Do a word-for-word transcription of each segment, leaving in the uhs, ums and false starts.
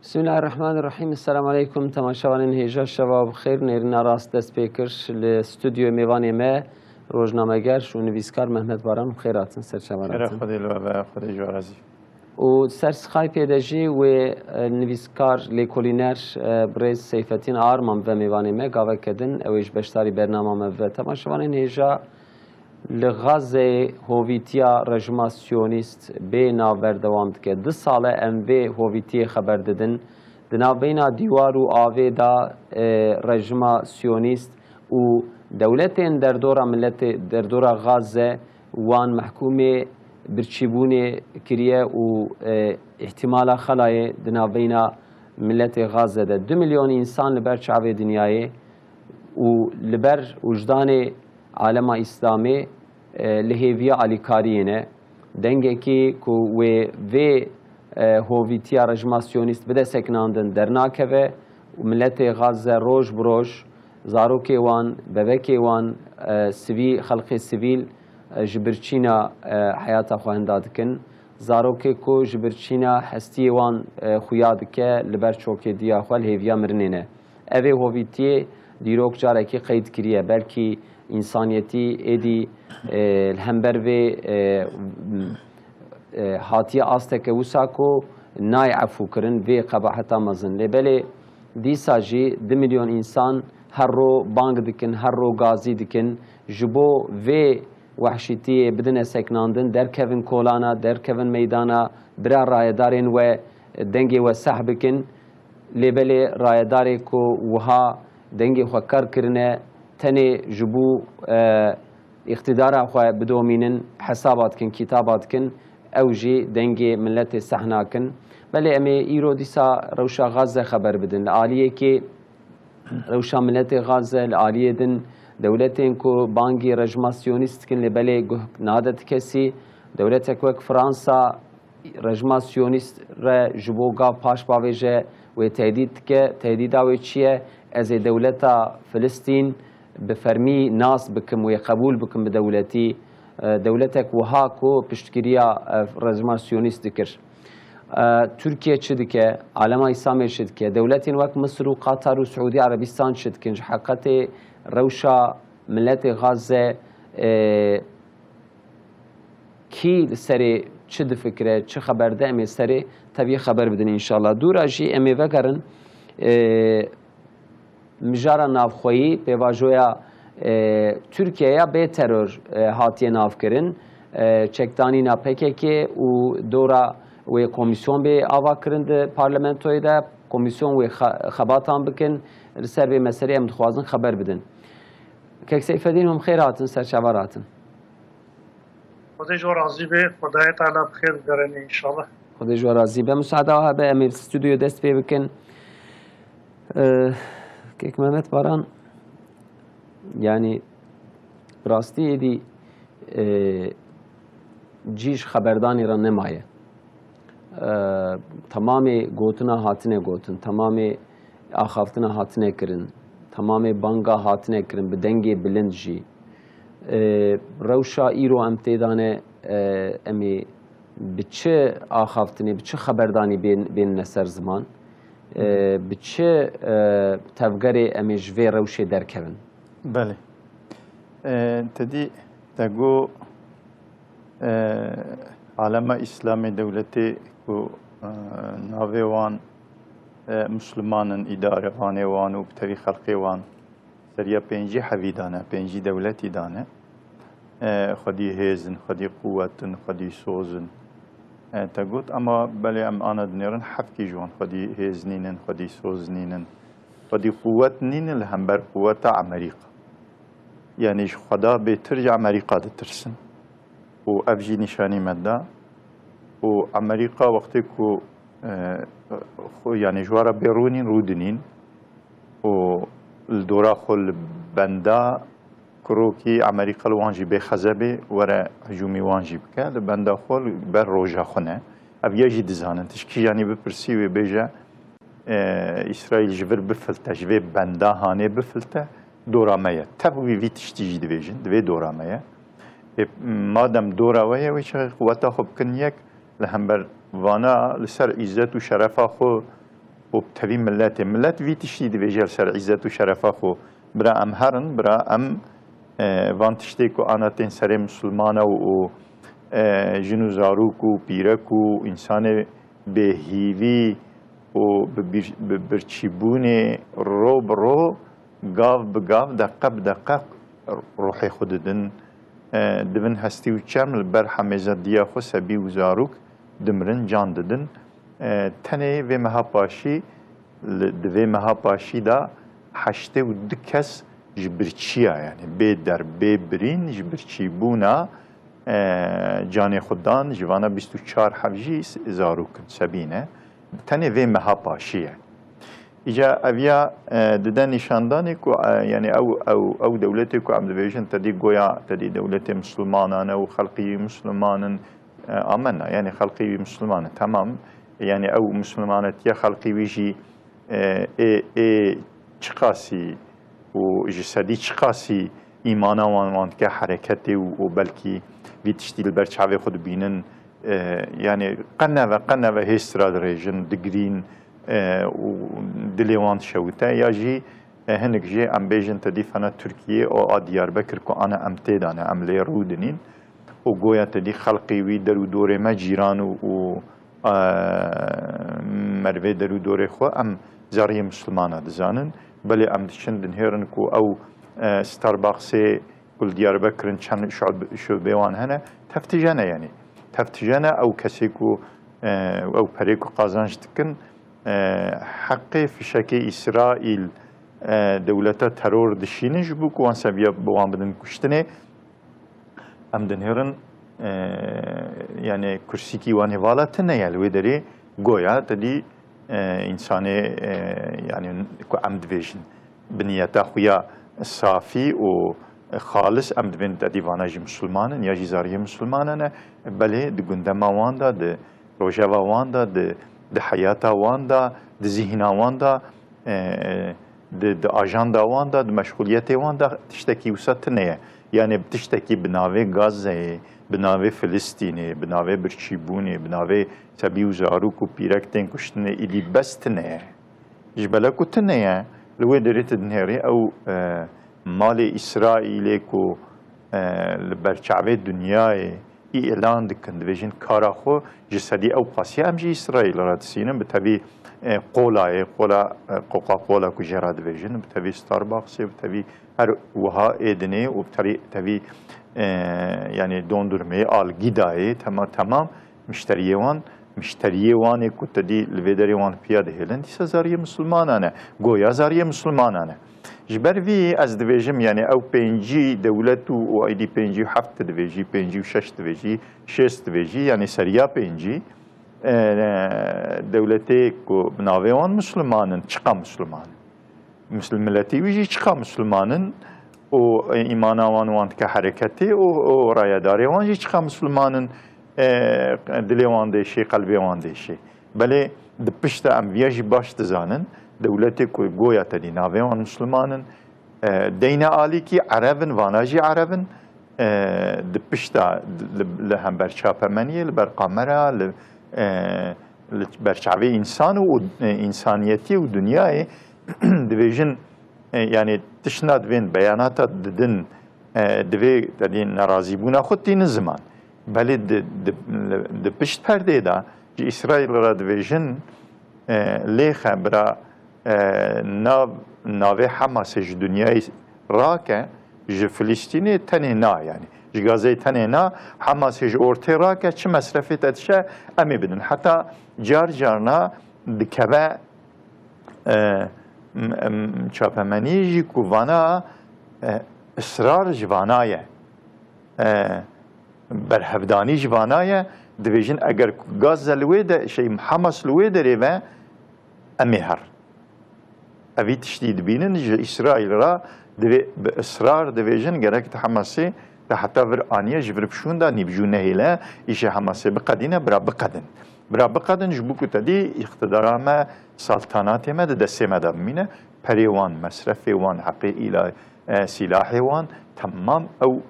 Bismillahirrahmanirrahim. Esselamu aleykum. Temaşevanên hêja, şeva bi xêr. Nêrîna rast dest pê kir. Li stûdyoyê mêvanê me rojnameger û nivîskar Mehmet Baran, bi xêr hatin, ser çavan hatin. Xêra Xwedê li we be, Xwedê ji we razî. Û ser Skypeê de jî wê, e, nivîskar, lêkolîner, e, birêz Seyfetîn Arman ve mêvanê me, gaveke din, ew ê ji beşdarî bernama me ve. Temaşevanên hêja, li Gazeyê hovîtiya rejima siyonîst bê nav berdewam dike. Du sal e em vê hovîtiyê xeber didin. Di navbeyna dîwar û avê de, e, rejima siyonîst û dewletên derdora miletê, derdora Gaze wan mehkûmê birçîbûnê kiriye û, e, îhtîmala xelayê di navbeyna miletê Gaze de. Du milyon însan li ber çavê dinyayê û li ber wijdanê alema Îslamê, e, li hêviya alîkariyê ne. Dengekî ku wê vê, e, hovîtiya rejima siyonîst bide sekinandin dernakeve û miletê Gaze roj bi roj, zarokê wan, bebekê wan, e, sivî-, xelkê sivîl, e, ji birçîna, e, heyata xwe hinda dikin. Zarokê ku ji birçîna hestiyê wan, e, xuya dike, li ber çokê diya xwe li hêviya mirinê ne. Evê hovîtiyê dîrok carekî qeyd kiriye. Belkî însaniyetî êdî, e, li hember vê, e, e, hatiye asteke wisa ku nayê efû kirin, vê qebaheta mezin. Lê belê dîsa jî du milyon însan her ro bang dikin, her ro gazî dikin. Ji bo vê wehşîtiyê bidine sekinandin, derkevin kolana, derkevin meydana, bira rayedarên we dengê we seh bikin. Lê belê rayedarê ku wiha dengê xwe ker kirine, tenê ji bo, e, îqtîdara xwe bidomînin, hesaba dikin, kitaba dikin, ew jî dengê miletê seh nakin. Belê em ê îro dîsa rewşa Gaze xeber bidin. Li aliyekê rewşa miletê Gaze, li aliyê din dewletên ku bangî rejima siyonîst dikin, lê belê guh nade ti kesî. Dewletek wek Fransa, rejima siyonîst re ji bo gav paş bavêje, wê tehdît dike. Tehdîda wê çi ye? Ez ê dewleta Filistîn bi fermî nas bikim, wê qebûl bikim bi dewletî. E, dewletek wiha ku piştgiriya, e, rejima siyonîst dikir. E, Tirkiye çi dike? Alema Îslamê çi dike? Dewletên wek Misir û Qatar û Siûdî Erebistan çi dikin? Ji heqetê rewşa miletê Gaze, e, kî li serê çi difikire, çi xeber de, em ê serê tevî xeber bidin înşallah. Dûra jî em ê vegerin, e, mijara navxweyî, pêvajoya, e, Tirkiyeya bê teror, e, hatiye navkirin. E, çekdanîna P K K û dora wê komîsyon bê avakirin di parlamentoyê de, komîsyon wê xe-, xebatan bikin. Li ser vê meselê em dixwazin xeber bidin. Kek Seyfedîn, hûn bi xêr hatin, ser çavan hatin. Xwedê ji we razî be, Xwedayê Teala bi xêr bigerîne înşallah. Xwedê ji we razî be. Musaada we hebe em ê stûdyoyê dest pê bikin. Eh, Kek Mehmet Baran, yanî rastî êdî, eh, cî ji xeberdanê re nemaye. Eh, temamê gotina hatine gotin, temamê axaftina hatine kirin, temamê banga hatine kirin, bi dengê bilind jî. E, rewşa îro em tê de ne, e, em ê bi çi axaftinê, bi çi xeberdanî bên, bênine ser ziman? E, bi çi, e, tevgerê em ê ji vê rewşê derkevin? Belê. E, te dî te got, e, alema Îslamê dewletê ku, e, navê wan, e, Misliman in, îdarevanê wan û bi tevî xelkê wan seriya pêncî hevî dane, pêncî dewletî dane. E, xwedî hêz in, xwedî quwet in, xwedî soz in. E, te got, ema belê em ana dinêrin, hefkî ji wan xwedî hêz nînin, xwedî soz nînin, xwedî quwet nînin li hember quweta Amerîka. Yanî ji Xweda bêtir ji Amerîka ditirsin. Û ev jî nîşanî me da. Û Amerîka wextê ku, e, xwe, yanî ji we re bê rûnîn, rûdinîn û li dora xwe li benda kurokî Amerîka li wan jî bê xezebê were hicûmî wan jî bike, li benda xwe li ber roja xwe ne. Ev ya jî dizanin. Tişkî yanî bipirsî wê bêje, e, Îsraîl ji vir bifilte, ji vê benda hanê bifilte, dora me ye. Tev wî vî tiştî jî dibêjin, divê dora me ye. Ê, madem dora we ye, wê çaxê quweta xwe bikin yek, li hember vana li ser îzzet û şerefa xwe û bi tevî miletê. Milet vî tiştî divêje li ser îzzet û şerefa xwe. Bira em herin, bira em, e, van tiştê ku ana tên serê misilmana û, û, e, jin û zarok û pîrek û însanê bêhîvî û bi bîr-, bi birçîbûnê ro bi ro, gav bi gav, deqe bi deqe ruhê xwe didin. E, dibin hestî û çerm li ber hemêza diya xwe sebî û zarok dimirin, can didin. E, tenê vê meha paşî, li, di vê meha paşî de heştê û du kes ji birçiya, yani bê der, bê birîn, ji birçîbûna, e, canê xwe dan, ji vana bîst û çar heb jî s-, zarok in, sebî ne. Tenê vê meha paşî ye. Îca ev ya, e, dide nîşandanê ku, e, yani ew, ew, ew dewletê ku em dibêjin tedî goya tedî dewletê misilmanan e û xelqî wî misilman in, e, amenna, yani xelqî wî misilman e, temam. Yani ew misilmanetiya xelqî wî jî, e, ê, ê çiqasî û ji sedî çiqasî îmana wan, wan dike hereketê û, û belkî vî tiştî li ber çavê xwe dibînin. E, yani qe neve, qe neve hêst radirêjin, digirîn, e, û dilê wan dişewite. Ya jî, e, hinek jê em bêjin te dîfana Tirkiyê û a Diyarbekir ku ana em tê de ne, em lê rûdinîn. Û goya te dî xelqê wî der û dorê me cîran û, û, e, mervê der û dorê xwe em zariyê misilmana dizanin. Belê em diçin dinhêrin ku ew, e, Starbucksê ku li Diyarbekir in çend şub-, şubê wan hene, tev tije ne yani. Tev tije ne ew kesê ku, e, ew perê ku qazanc dikin, e, heqê fişekê Îsraîl, e, dewleta teror dişînin ji bo ku wan seviya bi wan bidin kuştinê. Em dinêrin, e, yani kursîkî wan ê vala tune ye li wê derê goya te dî, e, însanê, e, yani ku em dibêjin bi niyeta xwe ya safî û xalis em dibên te dî vana jî misilman in ya jî zariyê misilmanan e. Belê di gundema wan de, di rojeva wan de, di, di heyata wan de, di zihîna wan de, e, di, di ajanda wan de, di meşxuliyetê wan de tiştekî wisa tune ye. Yani bi tiştekî bi navê Gazeyê, bi navê Filistînê, bi navê birçîbûnê, bi navê sebî û zarok û pîrek tên kuştinê êdî bes tune ye. Ji bela ku tune ye, li wê derê tu dinêrî ew, e, malê Îsraîlê ku, e, li ber çavê dinyayê îlan dikin, dibêjin kara xwe ji sedî ew qasî em ji Îsraîl re disînin, bi tevî, e, qolayê, qola, e, Coca-Cola ku jê re dibêjin, bi tevî Starbucksê, bi tevî her wiha êdinê û bi terî-, tevî, e, yani dondurmeyê, algîdayê, tema-, temam mişteriyê wan, mişteriyê wan ê ku te dî li vê derê wan piya dihêlin, dîsa zariyê misilmanan e. Goya zariyê misilmanan e. Ji ber vî ez dibêjim, yani ew pêncî dewlet û, û aydî pêncî û heft dibêjî, pêncî û şeş dibêjî, şêst dibêjî, yani seriya pêncî, e, dewletê ku bi navê wan misilman in, çiqa misilman in? Misil-, miletî wî jî çiqa misilman in û, e, îmana wan wan dike hereketê û, û rayedarê wan jî çiqa misilman in, e, dilê wan dêşê, qelbê wan dêşê. Belê di pişta em viya jî baş dizanin, dewletê ku goya te dî navê wan misilman in, e, deyne alîkî ereb in, vana jî ereb in, e, di pişta li, li hember çapemeniyê, li ber kamera, li, e, li ber çavê însan û, û, e, însaniyetî û dinyayê dibêjin, e, yani tişt nadibên, beyanata didin, e, divê, yani nerazîbûna xwe tînin ziman. Belê di, di, di pişt perdê de ji Îsraîl re dibêjin, e, lêxe bira, e, nav, navê Hamasê ji dinyayê rake, ji Filistînê tenê na, yani ji Gazeyê tenê na, Hamasê ji ortê rake, çi mesrefê te dişe em ê bidin. Heta car carna dikeve, e, m-, m-, çapemenî jî ku vana, e, israr ji vana ye. E, berhevdanî ji vana ye, dibêjin eger ku Gazze li wê de, şey, Hamas li wê derê ve, em ê her. Evî tiştî dibînin, ji Îsraîl re divê bi israr dibêjin, gerek di Hamasê de heta vir aniye ji vir bişûnda nîvcû nehêle, îşê Hamasê biqedîne, bira biqedin. Bira biqedin, ji bo ku te dî îqtidara me, saltanatê me di destê me de bimîne, perê wan, mesrefê wan, heqê îla, e, sîlahê wan, temam ew,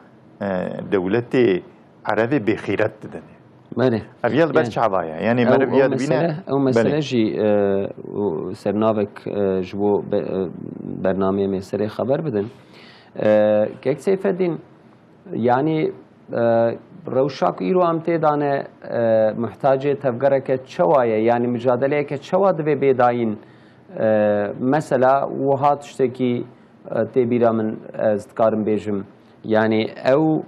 e, dewletê Erebê bêxîret didinê. Belê. Ev ya li ber Yani, çava ye. Yanî Ew, meriv ew ya dibîne. mesele, ew mesele Belê. jî e, û sernavek e, ji bo be- e, bernameyê me serê xeber bidin. E, Kek Seyfeddîn, yanî e, rewşa ku îro em tê de ne e, muhtacê tevgereke çawa ye? Yanî micadeleyeke çawa divê bê dayîn? E, mesela wiha tiştekî e, tê bîra min, ez dikarim bêjim. Yanî ew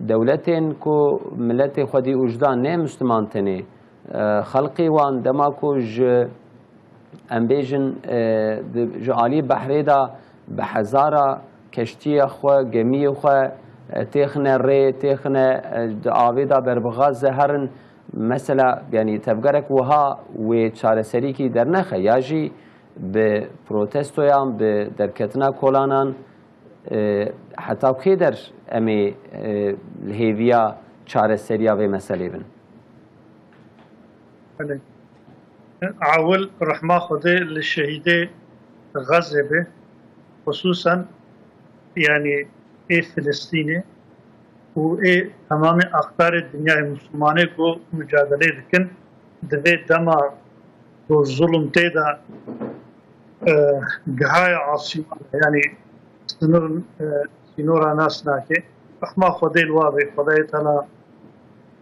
dewletên ku miletê xwedî ûjda ne Misliman tenê, e, xelqê wan dema ku ji, em bêjin, e, di, ji alî behrê de bi hezara keştiya xwe, gemiyê xwe, e, têxine rê, têxine, e, di avê de berbixaz de herin. Mesela, yanî tevgerek wiha wê çareserîkî dernexe ya jî bi protestoyan, bi derketina kolanan, e, heta kê der em ê, e, li hêviya çareseriya vê meselê bin? Belê. Ewil rehma Xwedê li şehîdê Xezê be, xisûsen, yanî ê Filistînê û ê temamê aqtarê dinyayê Mislimanê ku mucadelê dikin, di vê dema ku zulm tê de, e, gihaya asîman, yanî sinor, e, sînora nas nake. Rehma Xwedê li wa be, Xwedayê Teala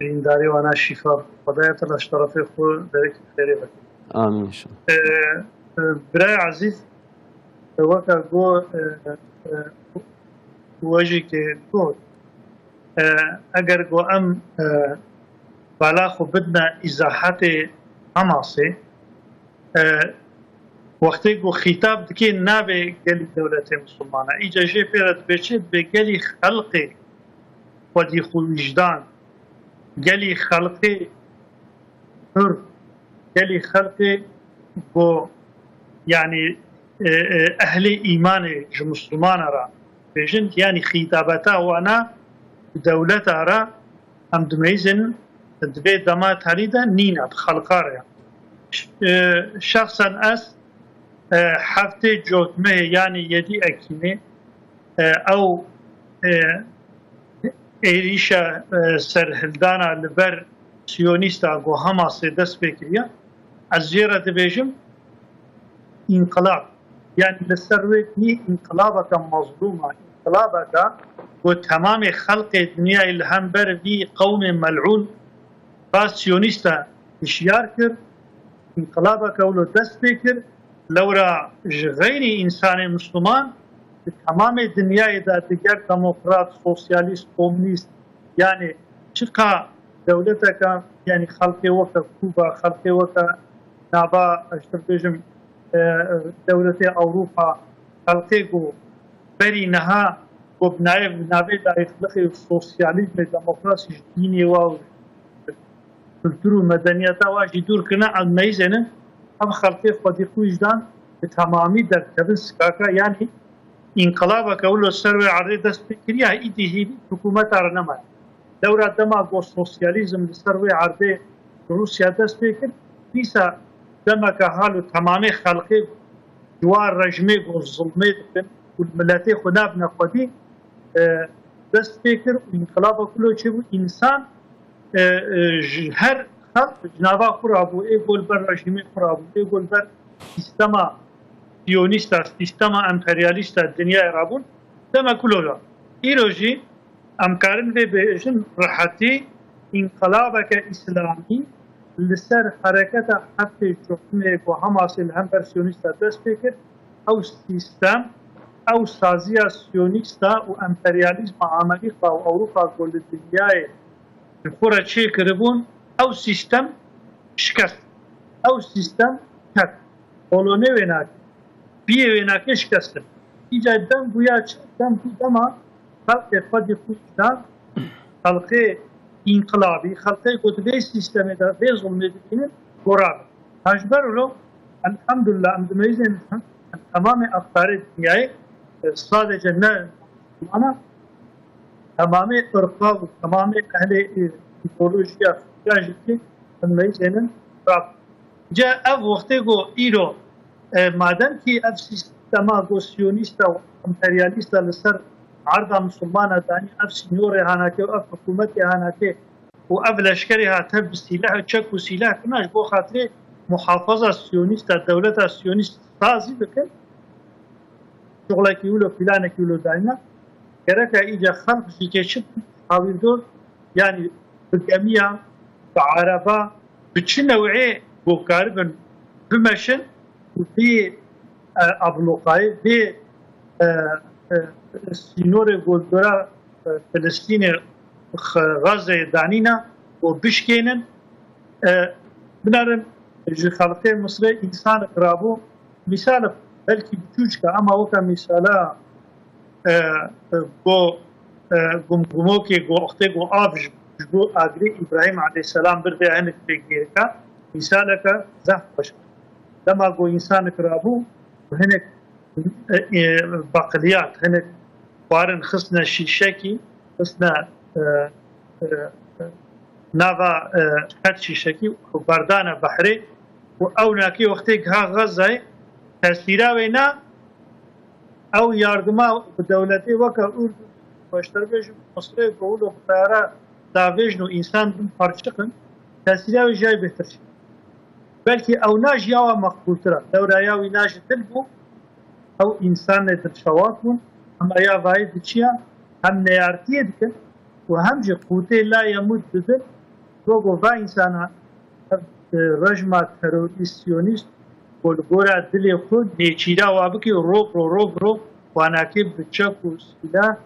birîndarê wana şîfa, Xwedayê Teala ji terefê xwe derekî xêrê veke. Amîn inşallah. E, e, Birayê ezîz, e, weke go, e, e, we jî ke got, e, eger go em, e, bala xwe bidine îzahetê Hamasê, e, wextê ku xîtab dike nabê gelî dewletê misilmana. Îca jê pê re dibê çi? Dibê gelî xelqê xwedî xwe wîjdan, gelî xelqê hur, gelî xelqê ku, yanî, e, e, ehlê îmanê ji misilmana re bêjin, yanî xîtabeta wana bi dewleta re em dimeyzin di vê dema talî de nîne, bi xelqa re ye. Ş-, e, şexsen ez, e, heftê cotmehê, yanî yedî Ekînê, e, ew, e, êrîşa, e, serhildana li ber Siyonîsta ku Hamasê dest pê kiriye, ez jê re dibêjim, înqilab. Yanî li ser wê dî înqilabeke mezlûm e, înqilabeke ku temamê xelqê dinyayê li hember vî qewmê melûn va siyonîsta hişyar kir, înqilabeke wilo dest pê kir, lewra ji xeyrî însanê misliman di temamê dinyayê de diger demokrat, sosyalîst, komûnîst, yanî çiqa dewleteke, yanî xelkê weke Kûba, xelkê weke nava, ez dibêjim, e, dewletê Ewropa, xelkê ku berî niha ku bi navê, bi navê dayîxlixê û sosyalîzmê, demokrasî ji dînê wa û kultur û medeniyeta wa jî dûr kirine, em meyzênin, ev xelkê xwedî xwe wîjdan bi temamî derkevin sikaka, yanî înqilabeke wilo ser wê erdê dest pê kiriya, îdî hîvî hikûmeta re nemaye. Lewra dema ku sosyalîzm li ser wê erdê Rûsya dest pê kir, dîsa demeke hal û temamê xelkê ji wa rejimê ku zilmê dikin û li miletê xwe nabine xwedî, e, dest pê kir û înqilaba kulo çêbû. Însan, e, e, ji her xelk ji nava xwe rabû, ê ku li ber rejîmê xwe rabû, ê ku li ber sîstema siyonîsta, sîstema emperyalîsta dinyayê rabûn, dema kulo da. Îro jî em karin vê bêjin rehetî, înqilabeke îslamî li ser hereketa heftê Coximê ku Hamasê li hember siyonîsta dest pê kir, ew sîstem, ew saziya siyonîsta û emperyalîzma Amerîka û Ewropa ku li dinyayê ji xwe re çêkiribûn, ew sîstem şikest. Ew sîstem ket. Kolonê wê nake. Piyê wê nake şikestin. Îca dem bûya çi? Dem bû dema xelkê xwedî xwe da, xelkê înqilabî, xelkê ku di vê sîstemê de vê zulmê dibînin, gora bin. Ha ji ber wilo, elhamdulillah, em dimeyzên temamê aqtarê dinyayê, e, sadece ne Ana temamê irqa û temamê ehlê, e, îdeolojiya fikra jî ki em meyzênin rab. Ca ev wextê ku îro, e, madem ki ev sîstema ku siyonîsta û emperyalîsta li ser erda misilmana danî, ev sînorê hanake û ev hikûmetê hanake û ev leşkerê hate bi sîleh, çek û sîleh kirina ji bo xatirê muhafaza siyonîst a, dewleta siyonîst sazî bikin. Şuxlekî wilo, planekî wilo dayna. Gereke îca xelq jî kê çi hawîrdor, yanî bi gemiya, bi araba, bi çi newê ku karibin bimeşin û vê, e, abloqayê, vê, e, e, sînorê ku li dora, e, Filistînê, X-, Xezeyê danîne û bişkênin. E, binerin ji xelqê Misrê însanek rabû. Mîsal belkî biçûçka, ama weke mîsala, e, e, go, e, gumgumokê, go wextê go av ji, ji bo agirê Îbrahîm aleyhisselam bir vê hinek pêgêrika, mîsaleke zehf xweş. Dema go însanek rabû, hinek, e, e, baqiliyat, hinek xwarin xistine şîşekî, xistine, e, e, e, nava, e, qet şîşekî û berdane behrê û ew nakê wextê giha Xezayê, tesîra wê na, ew yardima bi dewletê weke Urdun, beşderbêjim Misrê, ku wilo bi teyara davêjin û însan bin parçiqin, tesîra wê jiyayê bêhtir jî. Belkî ew na jiya wa meqbûltir e. Lewra ya wî na ji dil bû, ew însanê dilşewat bûn, hema ya vayê diçiya, hem neyartiyê dikin û hem jî qûtê la yemûd didin, go go va însana, ev, e, rejma terorîst, siyonîst, ku li gora dilê xwe nêçîra wa bike, rok ro, rok ro, wanakê bi çek û sîlah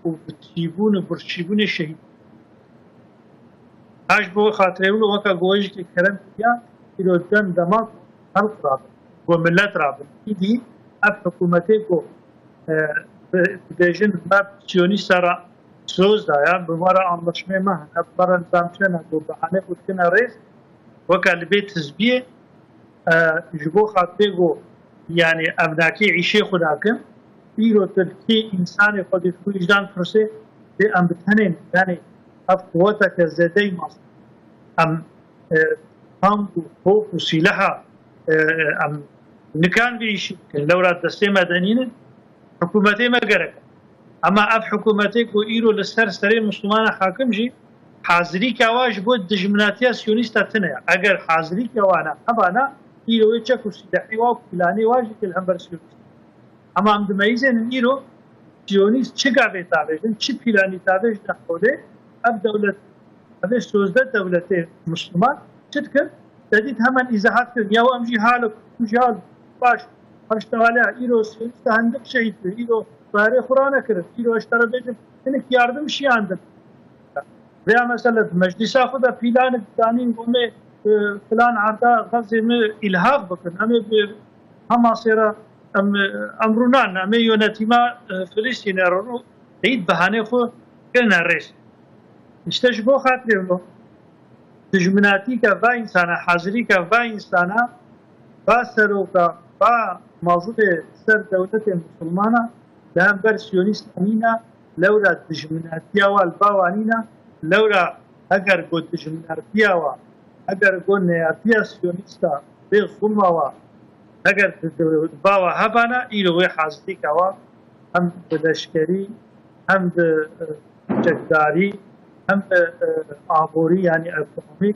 û bi çîbûn û birçîbûnê şehîd. Ha ji bo xatirê wilo weke go jî kerem kiriya, îro dem dema ku xelq rabin, ku millet rabin. Îdî ev hikûmetê ku, e, bi-, dibêjin me siyonîsta re soz daye, bi me re anlaşmê me hene, bi me re nizam çi hene, ku behane xwe dikine rêz, weke li bê tizbiyê, e, ji bo xatirê ku, yanî, ev nakê îşê xwe nakin, îro tu li kê însanê xwe dê ji bo wijdan pirsê, dê em bi tenê ne. Yanî, ev quweteke zêdeyî mast. Em, e, tank û top û sîleha, e, em nikan vê îşî bikin. Lewra destê me de nînin, hikûmetê me gerek e. Ema ev hikûmetê ku îro li ser serê Mislimana hakim jî, hazirîka wa ji bo dijminatiya siyonîsta tune ye. Eger hazirîka wana hebana, îro wê çek û sîlehê wa û planê wa jî li hember siyonîst. Ema em dimeyizênin îro siyonîst çi gavê tavêjin, çi planî tavêjine holê, ev dewlet, ev ê sozdeh dewletê Misliman çi dikin? Te dît hemen îzahat kirin. Ya em jî hal, em jî hal baş, heştewaliya, îro siyonîsta hindik şehîd bû, îro tarê xwe ranekirin, îro ez te re bêjim, hinek yardim şiyandin. Veya mesela di meclisa xwe de pîlanek danîn, gomê, e, filan erda Xezê me îlhaq bikin. Em ê bi Hamasê re em, em rûnan, em ê yönetîma, e, Filistînê re rû, deyît behanê xwe kirine rêz. Îşte ji bo xatirê wilo dijminatîke va însana, hazirîke va însana, va seroka, va mazilê ser dewletê misilmana, li hember siyonîsta nîne, lewra dijminatiya wa li ba wa nîne, lewra heger ku dijminatiya wa, heger ku neyartiya siyonîsta vê zulma wa, heger di, di ba wa hebana, îro wê hazirîka wa hem bi leşkerî, hem bi, e, çekdarî, hem bi, e, aborî, yanî ekonomîk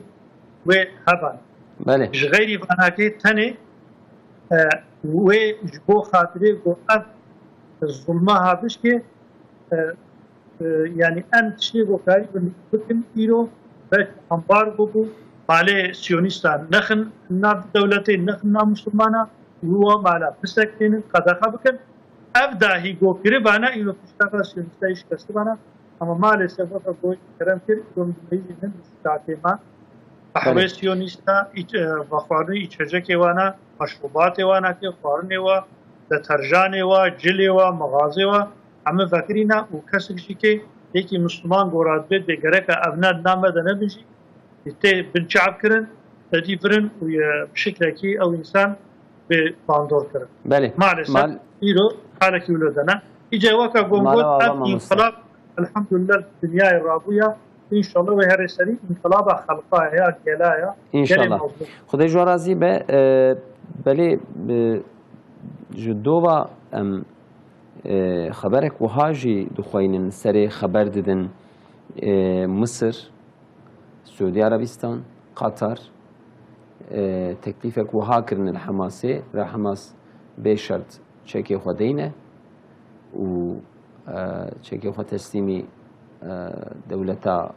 wê hebana. Belê. Ji xeyrî vanakê tenê, e, wê ji bo xatirê ku ev zulma ha bişkê, e, e, yanî em tiştê ku karîbin bikin îro, belkî ambargo bû, malê siyonîsta nexin nav dewletê, nexin nav misilmana, û wa mala bisekinin, qedexe bikin. Ev dahî ku kiribana, îro piştaka siyonîsta îş kestibana, ama maalesef weke goy kerem kir, îro min dimeyî jî min bi şikatê me. Qehwê Belê. siyonîsta, îç-, e, vexwarinê, îçecekê wana, meşrubatê wana ke, xwarinê wa, deterjanê wa, cilê wa, mexazê wa, hemî vekirîne û kesek jî ke yekî Misliman gorat bê, dê gereke ev ne di nav me de nebin jî, tê binçav kirin, tedî virin û, e, bi şiklekî ew însan bê bandor kirin. Belê. Maalesef Mal- îro halekî wilo de ne. Îca weke gom Mala got, ava ev mamoste. înqilab, elhamdulillah, dinyayê rabûya. Înşallah wê herê serî înqilaba xelqa ya, gela ya, gelê İnşallah. mazlûm. Xwedê ji we razî be. E, belê, e, ji dova em, e, xeberek wiha jî dixweynin, serê xeber didin, e, Misir, Suûdî Erebistan, Qatar, e, teklîfek wiha kirine li Hemasê, re Hemas bê şert çekê xwe deyne û, e, çekê xwe teslîmî, e, dewleta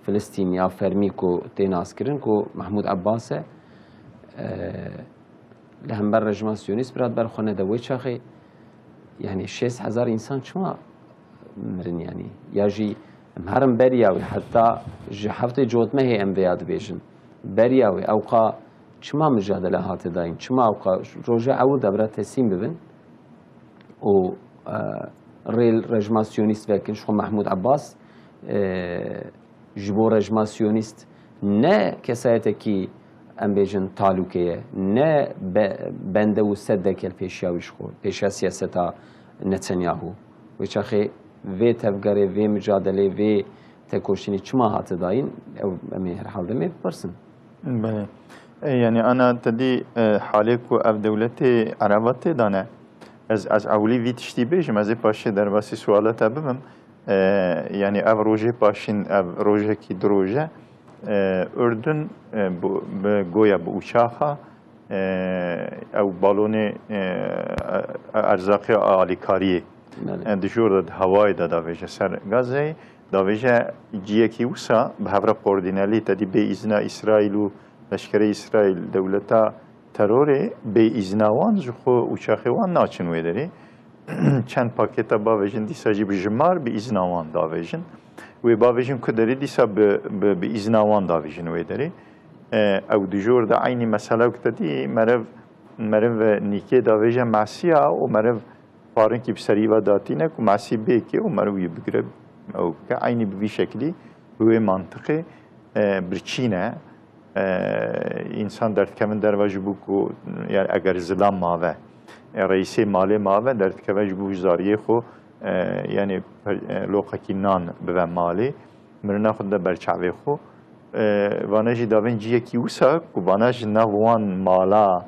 Filistîn ya fermî ku tê naskirin ku Mehmûd Ebbas e. E, li hember rejima Siyonîst bira ber xwe nede wê çaxê, yanî şêst hezar însan çima mirin yanî? Ya jî em herin beriya wê, heta ji heftê cotmehê em vêya dibêjin. Beriya wê ewqa çima micadele hate dayîn? Çima ewqa roja ewil de bira teslîm bibin û, e, rêl rejima Siyonîst vekin, ji xwe Mehmûd Ebbas, e, ji bo rejima Siyonîst ne kesayetekî, em bêjin, talûke ye, ne be-, bende û sedeke li pêşiya wî ji xwe, pêşiya siyaseta Netanyahu. Wê çaxê vê tevgerê, vê micadelê, vê tekoşînê çima hate dayîn? Ew em ê herhalde em ê bipirsin. Belê. E, yanî ana te dî, e, halê ku ev dewletê Ereba tê de ne. Ez, ez ewilî vî tiştî bêjim, ez ê paşê derbasî suala te bibim. E, yanî ev rojê paşîn, ev rojekî du roj e. E, Urdun, e, bi, bi goya bi uçaxa, e, ew balonê, e, e, erzaqê alîkariyê, Belê. e, di jor de di hewayê de davêje ser Gazeyê, davêje ciyekî wisa bi hev re koordînelî, te dî bê îzna Îsraîl û leşkerê Îsraîl, dewleta terorê, bê îzna wan ji xwe uçaxê wan naçin wê derê. Çend pakêta bavêjin, dîsa jî bi jimar bi îzna wan davêjin. Wê bavêjin ku derê dîsa bi, bi, bi îzna wan davêjin wê derê. E, ew di jor de eynî mesela ku te dî meriv, meriv nîkê davêje mesiya û meriv parinkî bi serî ve datîne ku mesî bêkê û meriv wî bigire, ew bike. Eynî bi vî şekilî, bi wê mantiqê, e, birçî ne. E, însan derdikevin derve ji bo ku, yani eger zilam mave, e, reîsê malê mave, derdikeve ji bo zariyê xwe, e, yani, e, loqekî nan bive malê, mirina xwe de ber çavê xwe. E, vana jî davên ciyekî wisa ku vana ji nav wan mala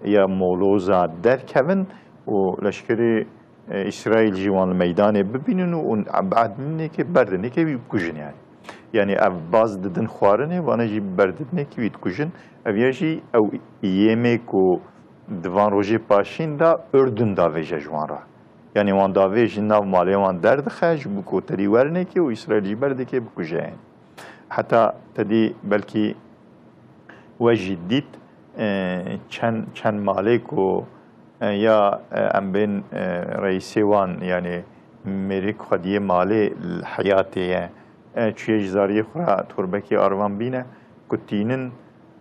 ya moloza derkevin û leşkerê, e, Îsraîl jî wan li meydanê bibînin û, û berdinekê, berdinekê wî bikujin yani. Yani ev baz didin xwarinê, vana jî berdinekê wî dikujin. Ev ya jî ew yêmê ku di van rojê paşîn de Urdun davêje ji wan re. Yani wan davêjin nav malê wan derdixe, ji bo ku tedî werinekê û Îsraîl jî berdikê bikuje yani. Heta tedî belkî we jî dît, e, çend, çend malê ku, e, ya, e, em bên, e, reîsê wan, yani mêrik xwediyê malê li heyatê ye, e, çûye ji zariyê xwe re torbekê arvan bîne, ku tînin,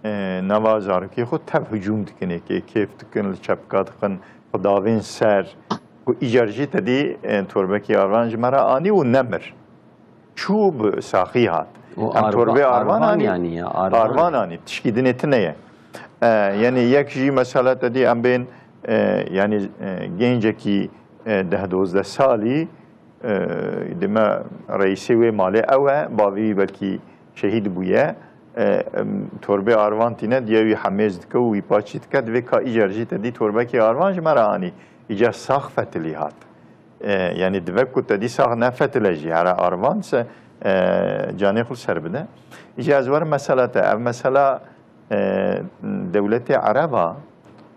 e, nava zarokê xwe tev hicûm dikin, ê kê-, kêf dikin, li çepka dixin, xwe davên ser, ku îcar jî tedî, e, torbekê arvan ji me re anî û nemir. Çû bi saxî hat. Û Em arva-, torbê arvan arvan anî. Yanî ya, arvan. Arvan anî. Tişkî dinê tune ye. E, yani yek jî mesela te dî em bên, e, yani, e, gencekî, e, deh dozdeh salî, e, dime reîsê wê malê ew e, bavî belkî şehîd bûye. E, em, torbê arvan tîne, diye wî hemêz dike û wî paçî dike, divê ka îcar jî te dî torbekê arvan ji me re anî. Îcar sax fetilî hat. E, yani dive ku te dîsa nefetile jî, here arvan se, e, canê xwe ser bide. Îca ez werim mesela te. Ev mesela, e, dewletê Ereba,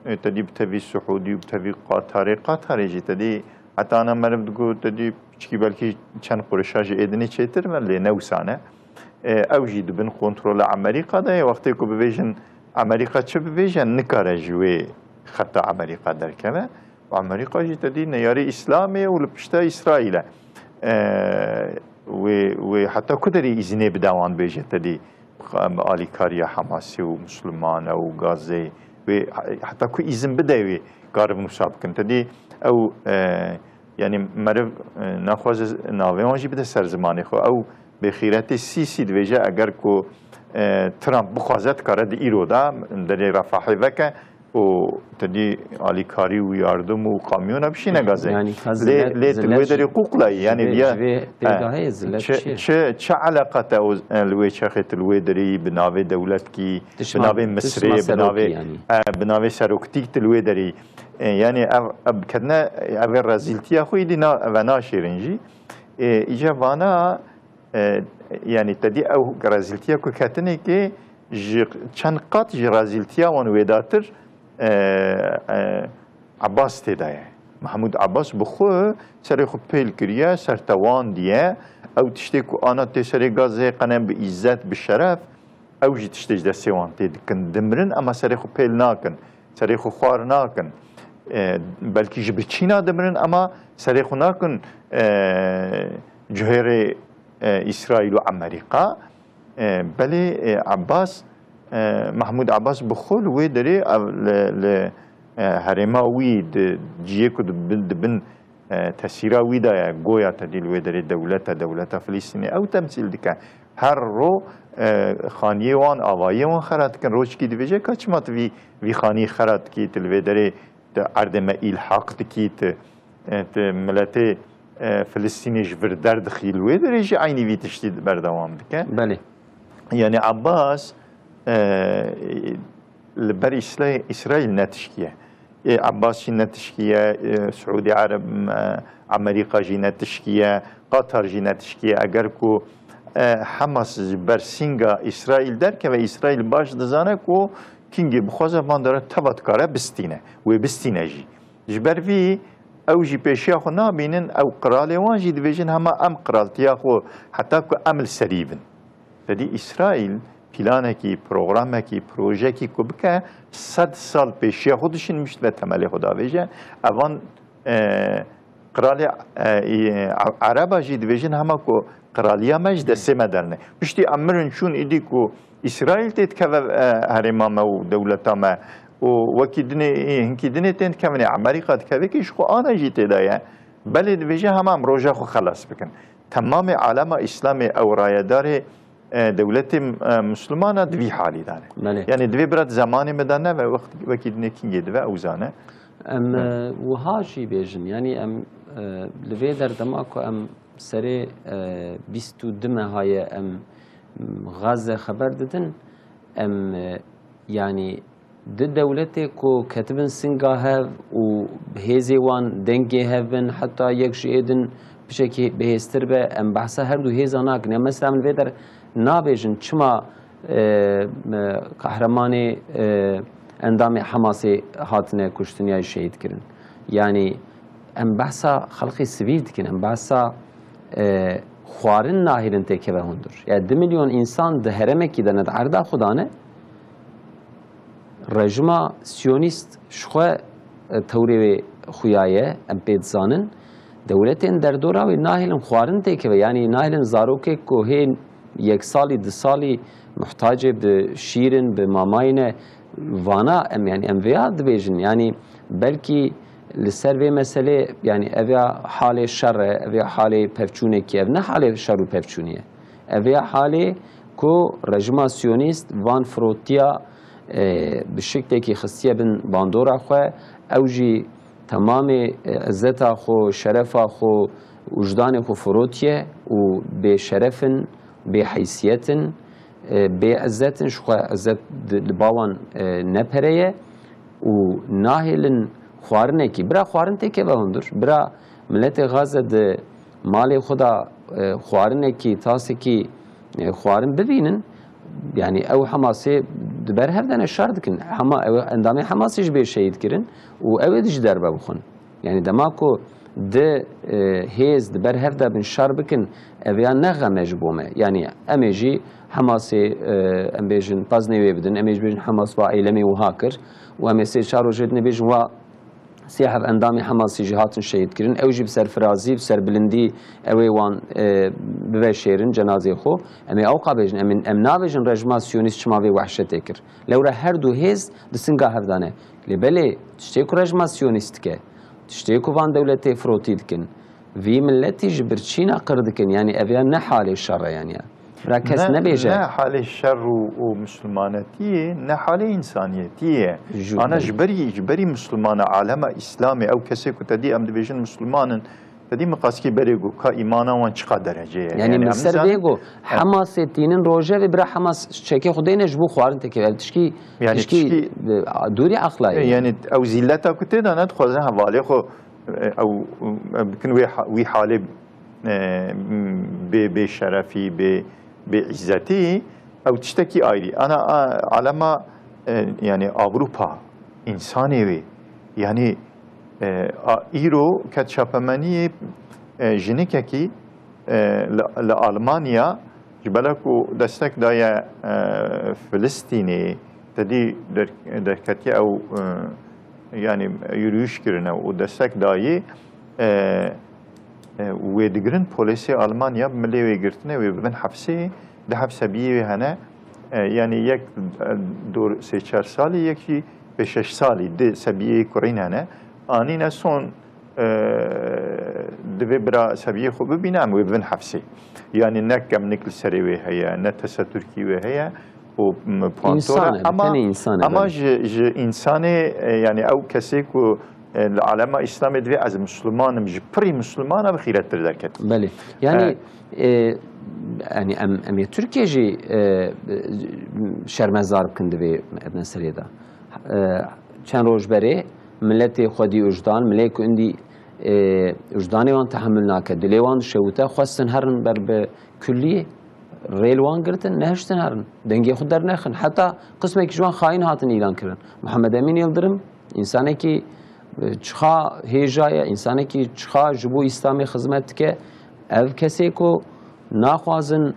e, te dî bi tevî Suhûdî û bi tevî Qatarê, Qatarê jî te dî heta ana meriv digot, te dî piçkî belkî çend qurişa ji êdinê çêtir me, lê ne wisa ne. E, ew jî di bin kontrola Amerîka de ye. Wextê ku bibêjin Amerîka çi bibêje, nikare ji wê xeta Amerîka derkeve. Amerîka jî te dî neyarê Îslamê û li pişta Îsraîl e. E, wê, wê heta ku derê îzinê bide wan bêje te dî, em, alîkariya Hamasê û Mislimane û Gazeyê, wê heta ku îzin bide wê karibin wisa bikin. Te dî ew, e, yani meriv, e, naxwaze navê wan jî bide ser zimanê xwe. Ew bêxîretê Sîsî dibêje, eger ku, e, Trump bixwaze, dikare di îro de derê Refahê veke, û te dî alîkarî û yardim û kamyona bişîne Gazê. Yani, ka Lê, zillet, lê tu li wê zillet derê jî, qûqlayî, yani, ji vê, viya, ji vê pêgahê e, zillet çi, çi ye? Çi, çi eleqa te o, e, li wê çaxê tu li wê derê yî bi navê dewletkî, bi Tişma, navê tişma Misirê, bi serokî navê, yani. E, bi navê seroktîk tu li wê derê yî. E, yani, ev, ev ketine, ev ê rezîltiya xwe yî dî na, ev e naşêrin jî. E, îca vana, E, yanî te dî ew rezîltiya ku ketinê kê ji çend qat ji rezîltiya wan wêdatir, e, e, Abbas tê de ye. Mahmûd Abbas bi xwe serê xwe pêl kiriye, ser te wan diye. Ew tiştê ku ana tê serê gazê qenem bi îzzet, bi şeref, ew jî tiştê ji destê wan tê dikin. Dimirin, ema serê xwe pêl nakin. Serê xwe xwar nakin. E, belkî ji biçîna dimirin, ema serê xwe nakin, e, cihêrê, e, Îsraîl û Amerîka. E, belê, e, Abbas, e, Mahmûd Abbas bi xwe li wê derê ev li, li, e, herêma wî di cihê ku di bin, di bin, e, tesîra wî de ye, goya te dî li wê derê dewlet e, dewleta Filistînê ew temsîl dike. Her ro, e, xaniyê wan, avayiyê wan xera dikin. Rojkî dibêje ka çima tu vî, vî xaniyê xera dikî, tu li vê derê tu erdê me îlhaq dikî, tu, e, tu miletê, e, Filistînê ji vir derdixî, li wê derê jî eynî vî tiştî berdewam dike. Belê. Yanî Abbas, e, li ber Îsra-, Îsraîl netişkiye. Ê Abbas jî netişkiye, e, Siûdî Ereb, e, Amerîka jî netişkiye, Qatar jî netişkiye. Eger ku, e, Hamas ji ber sînga Îsraîl derkeve, Îsraîl baş dizane ku kingê bixwaze van dere teva dikare bistîne. Wê bistîne jî. Ji ber vî ew jî pêşiya xwe nabînin, ew qiralê wan jî dibêjin hema em qiraltiya xwe heta ku em li serî bin. Te dî Îsraîl planekî, programekî, projekî ku bike, sed sal pêşiya xwe dişîn, mişt ve temelê xwe davêje. Evan, e, qiralê, e, e, Ereba jî dibêjin hema ku qiraliya me ji destê me derine. Piştî em mirin çûn îdî ku Îsraîl tê dikeve, e, herêma me û dewleta me û wekî dinê, hinkî dinê tên dikevin, Amerîka dikeve kî ji xwe ana jî tê de ye. Belê dibêje hema em roja xwe xelas bikin. Temamê alema Îslamê ew rayedarê, e, dewletê, e, Mislimana di vî halî de ne. Belê. Yanî divê bira di zemanê me de neve, wext, wekî dinê kingê dive ew zane. Em, Belê. e, wiha jî bêjin, yanî em, e, li vê der dema ku em serê, e, bîst û du meha ye em, m, Gaze xeber didin, em, e, yanî di dewletê ku ketibin singa hev û hêzê wan dengê hev bin, heta yek ji ê din piçekî bihêztir be, em behsa her du hêza nakin. Ya mesela min vê der nabêjin çima, e, me, qehremanê, e, endamê Hamasê hatine kuştin ya şehîd kirin. Yanî em behsa xelqê sivîl dikin, em behsa, e, xwarin nahêlin têkeve hundir. Ya du milyon însan di heremekî de ne di erda xwe de ne, rejima siyonîst ji xwe, e, tewrê wê xuya ye, em pê dizanin. Dewletên derdora wê nahêlin xwarin têkeve, yanî nahêlin zarokek ku hê yek salî, du salî muhtacê bi şîr in, bi mamayî ne, vana em, yanî em vêya dibêjin. Yanî belkî li ser vê meselê, yanî ev ya halê şer e, ev ya halê pevçûnekî, ev ne halê şer û pevçûnî ye. Ev ya halê ku rejima siyonîst van firotiya, e, bi şiklekî xistiye bin bandora xwe, ew jî temamê, e, izzeta xwe, şerefa xwe, wijdanê xwe firotiye û bêşeref in, bêheysiyet in, e, bêizzet in, ji xwe izzet di, li ba wan, e, ne pere ye û nahêlin xwarinekî. Bira xwarin têkeve hundir. Bira miletê Gaze di malê xwe de, e, xwarinekî, tasekî, e, xwarin bibînin, yanî ew Hamasê di ber hev de ne şer dikin. Hema-, ew endamê Hamasê jî bê şehîd kirin û ew ê di ji derve bixwin. Yanî dema ku di, e, hêz di ber hev de bin şer bikin, ev ya ne xem e ji bo me. Yanî em ê jî Hamasê, e, em bêjin paznê wê bidin, em ê jî bêjin Hamas va eylemê wiha kir û em ê sê çar rojê din ê bêjin wa sê heft endamê Hamasê jî hatin şehîd kirin. Ew jî bi serfirazî, bi serbilindî ew ê wan, e, biveşêrin cenazê xwe. Em ê ewqa bêjin. Em, em nabêjin rejima siyonîst çima vê wehşetê kir. Lewra her du hêz di singa hev de ne. Lê belê tiştê ku rejima siyonîst dike, tiştê ku van dewletê firotî dikin, vî miletî ji birçîna qir dikin. Yanî ev ya ne halê şer e yanî ya. Bira kes Ne, nebêje. Ne halê şer û, û mislimanetiyê, ne halê însaniyetiyê ye. Jû, Ana belê. Ji berî, ji berî mislimana alema Îslamê, ew kesê ku te dî em dibêjin misliman in, te dî miqaskî berê got ka îmana wan çiqa derecê ye. Yanî Yanî min em ser nizanin. Bê got, Evet. Hamasê tînin rojevê bira Hamas çekê xwe dêne ji bo xwarin têkeve. Ev tişkî, Yanî tişkî, tişkî, e, dûrî aqla ye. Yanî ew zîlleta ku tê de ne dixwazin hevalê xwe, e, ew, e, bikin wê ha-, wî halê e, bê, bê şerefî, bê, bê îzzetî, ew tiştekî ayrî. Ana, a, alema, e, yani Avrupa, insanê wê, yani, e, a, îro ket çapemeniyê, e, jinikekî, e, li, li Almanya, ji bela ku destek daye, e, Filistînê, tedî der-, derketiye ew, e, yani yürüyüş kirine û destek dayê, e, e, wê digirin polêsê Almanya milê wê girtine, wê bibin hefsê, di heft sebiyê wê hene, e, yani yek, e, dor sê çar salî, yek jî pê şeş salî, di sebiyê kurîn hene. Anîne son, e, divê bira seviyê xwe bibîne, em wê bibin hefsê. Yani ne kemlik li serê wê heye, ne teseturkî wê heye û, m, puantora. Însan e, ama, tenê însan e, ama belê. Ji, ji însanê, e, yani ew kesê ku, e, li alema Îslamê divê ez Misliman im, ji pirî Mislimana bi xîrettir derket. Belê. Yani, E, e, yani em, em ê Tirkiye jî, e, şermezar bikin divê meselê de. E, çend roj berê miletê xwedî ujdan, milê ku indî, e, ujdanê wan tehemul nake, dilê wan dişewite, xwestin herin ber bi kulliyê, rê li wan girtin, nehiştin herin. Dengê xwe dernexin. Heta qismekî ji wan xayîn hatin îlan kirin. Muhammed Emîn Yildirim, însanekî, e, çixa hêja ye, însanekî çixa ji bo Îslamê xizmet dike. Ev kesê ku naxwazin,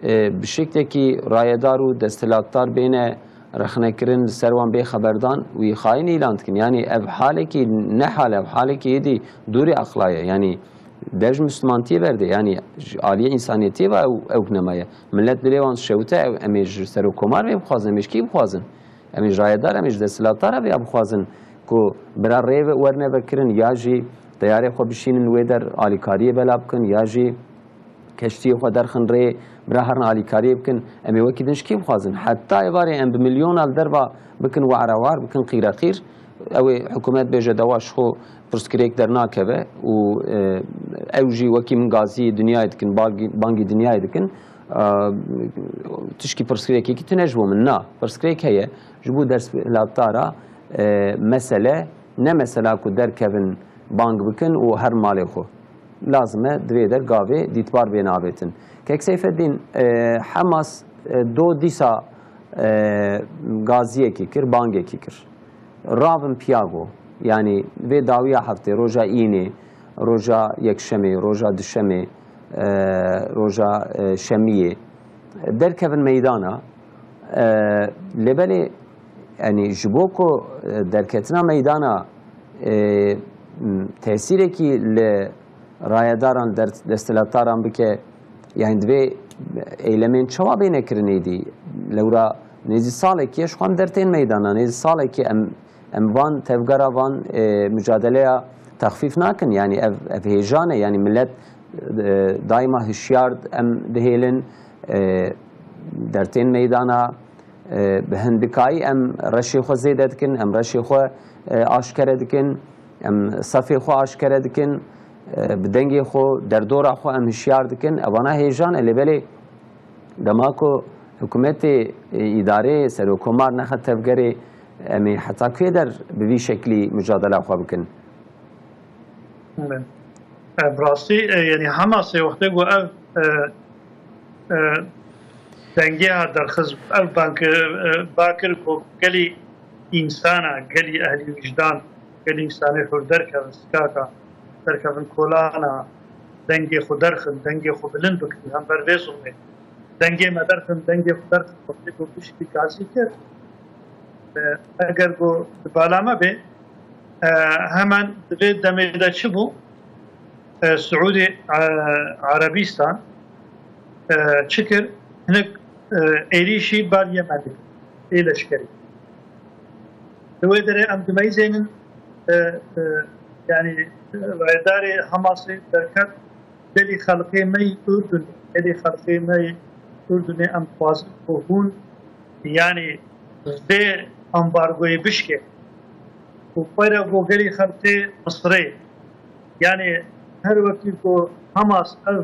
e, bi şeklekî rayedar û desthilatdar bêne rexnekirin, li ser wan bê xeberdan, wî xayîn îlan dikin. Yanî ev halekî ne hal e, ev halekî êdî dûrî aqla ye. Yanî dev ji Mislimantiyê berdê. Yanî ji aliyê însaniyetiyê ve ew, ew nema ye. Milet dilê wan şewite, ew, em ê ji serokkomar vê bixwazin, em ê ji kî bixwazin? Em ê ji rayedar, em ê ji desthilatdar re vêya bixwazin ku bira rê ve-, werne vekirin, ya jî teyarê xwe bişînin wê der, alîkariyê bela bikin, ya jî keştiyê xwe derxin rê, bira herin alîkariyê bikin. Em ê wekî din ji kî bixwazin? Heta êvarê em bi milyona li derva bikin warawar, bikin qîreqîr, ew ê hikûmet bêje dewa ji xwe pirsgirêk dernakeve û, e, ew jî wekî min gazî dinyayê dikin, bangî, bangî dinyayê dikin. E, tişkî pirsgirêkekî tune ji bo min na. Pirsgirêk heye, ji bo desthilatdara, e, mesele ne mesela ku derkevin bang bikin û her malê xwe. Lazim e divê der gavê dîtbar bêne avêtin. Kek Seyfeddîn, e, Hamas, e, do dîsa, e, gaziyekî kir, bangekî kir. Ravin piyago, yanî vê dawiya heftê, roja înê, roja yekşemê, roja duşemê, e, roja, e, şemiyê derkevin meydana. E, lê belê, yanî ji bo ku, e, derketina meydana, e, m, tesîrekî li rayedaran, der-, desthilatdaran bike, yanî divê eylemên çawa bêne kirin êdî? Lewra nêzî salekî ye, ji xwe em dertên meydana, nêzî salekî em, em van tevgera, van, e, mucadeleya texfîf nakin. Yanî ev, ev hêjan e, yanî milet, e, daîma hişyar em dihêlin, e, dertên meydana, e, bi hindikayî em reşê xwe zêde dikin, em reşê xwe, e, aşkere dikin, em sefê xwe aşkere dikin, e, bi dengê xwe, derdora xwe em hişyar dikin. Evana hêjan e, lê belê dema ku hikûmetê, e, îdareyê, serokkomar nexe tevgerê, em ê heta kê der bi vî şeklî mucadela xwe bikin? Bi rastî, e, yanî Hamasê wextê ku ev, e, e, dengê ha derxist, ev bang, e, bakir ku gelî însana, gelî ehlî wijdan, gelî însanê hûr derkevin sikaka, derkevin kolana, dengê xwe derxin, dengê xwe bilind bikin hember vê zulmê. Dengê me derxin, dengê xwe derxin, wextê ku piştî gazî kir. E, eger ku di bala me bê, e, hemen di vê demê de çi bû? E, Siûdî, e, Erebîstan, e, çi kir? Hinek, e, êrîşî ber Yemenê, ê leşkerî. Di wê derê em dimeyzênin, e, e, yanî, e, rayedarê Hamasê derket, gelî xelqê me yî Urdunê, gelî xelqê me yî Urdunê em dixwazin ku hûn, yanî vê ambargoyê bişkê û xwe re ku gelî xelqê Misirê, yanî her wekî ku Hamas ev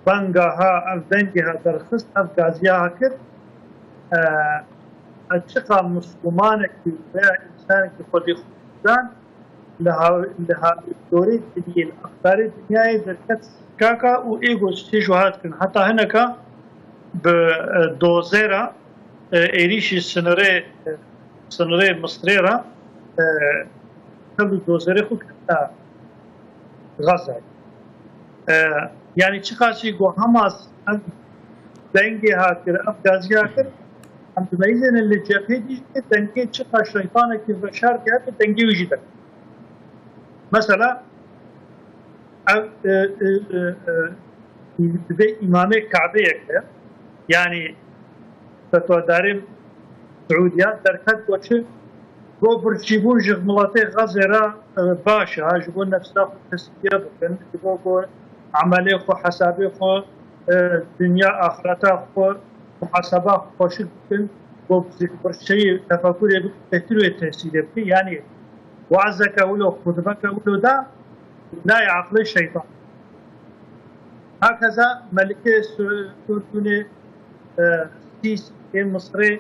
benga ha, ev dengê ha derxist, ev gaziya ha kir, e, e, çiqa Mislimanekî veya însanekî xwedî xwe dan, li ha-, li ha-, dorê diliyê, li axtarê dinyayê derket kaka û ê got tê ji wiha dikirin. Heta hineka bi, e, dozera, e, êrîşî sinirê, e, sinirê Misirê re, e, tev û dozerê xwe kirine Gazayê. E, yanî çiqasî ku Hamas ev dengê ha kir, ev gazî ha kir, em dimeyizênin li cephê dî jî dengê çiqa şeytanekî veşar dihat, dengê wî jî derket. Mesela, ev, e, e, e, e, divê îmamê Kabeyek e. Yanî fetwadarê Siûdiya derket ku çi, ku birçîbûn ji miletê Xezê re, e, baş e, ji bo nefsa xwe tesfiye bikin, ji bo ku emelê xwe, hesabê xwe, e, dinya axireta xwe, muhaseba xwe xweşik bikin, ku birçeyî tefekurê bikin, bêhtir wê tesîrê bikin. Yanî wazeke wilo, xutbeke wilo da, nayê eqlê şeytan. Hakeza Melikê Su-, Urdunê, e, Sîs ê Misirê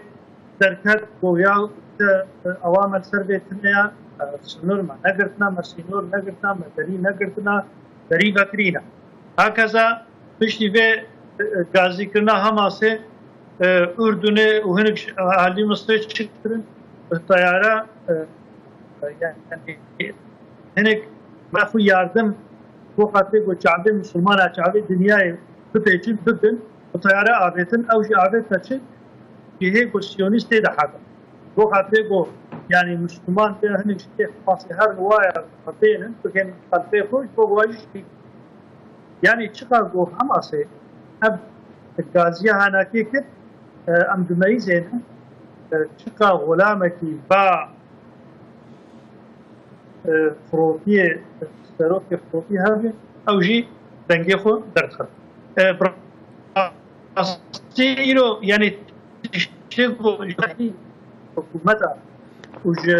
derket, goya te, e, ewa me li ser vê tune ya, e, sinor me negirtina, me sînor negirtina, me derî negirtina, derî vekirîne. Hakeza piştî vê, e, e, gazîkirina Hamasê, e, Urdunê û hinek ji ahalî Misirê çi kirin? Teyare, e, e, yani hinek me xwe yardim bo xatirê ku çavê Musulmana, çavê dinyayê bipêçin, bibin, bi teyare avêtin, ew jî avête çi? Cihê ku Siyonîst tê de hebe. Bo xatirê ku, yani Musulman tê, hinek ji tê Hamasê her waya bênin, bikên xelfê xwe, ji bo wajî şî. Yani çiqa ku Hamasê ev gaziya hanakê kir, e, em dimeyizênin, e, çiqa xulamekî ba, e, firotiyê, serokê firotî hebe, ew jî dengê xwe derdixin. E, bi rastî îro, yani tiştê ku ji hikûmeta û ji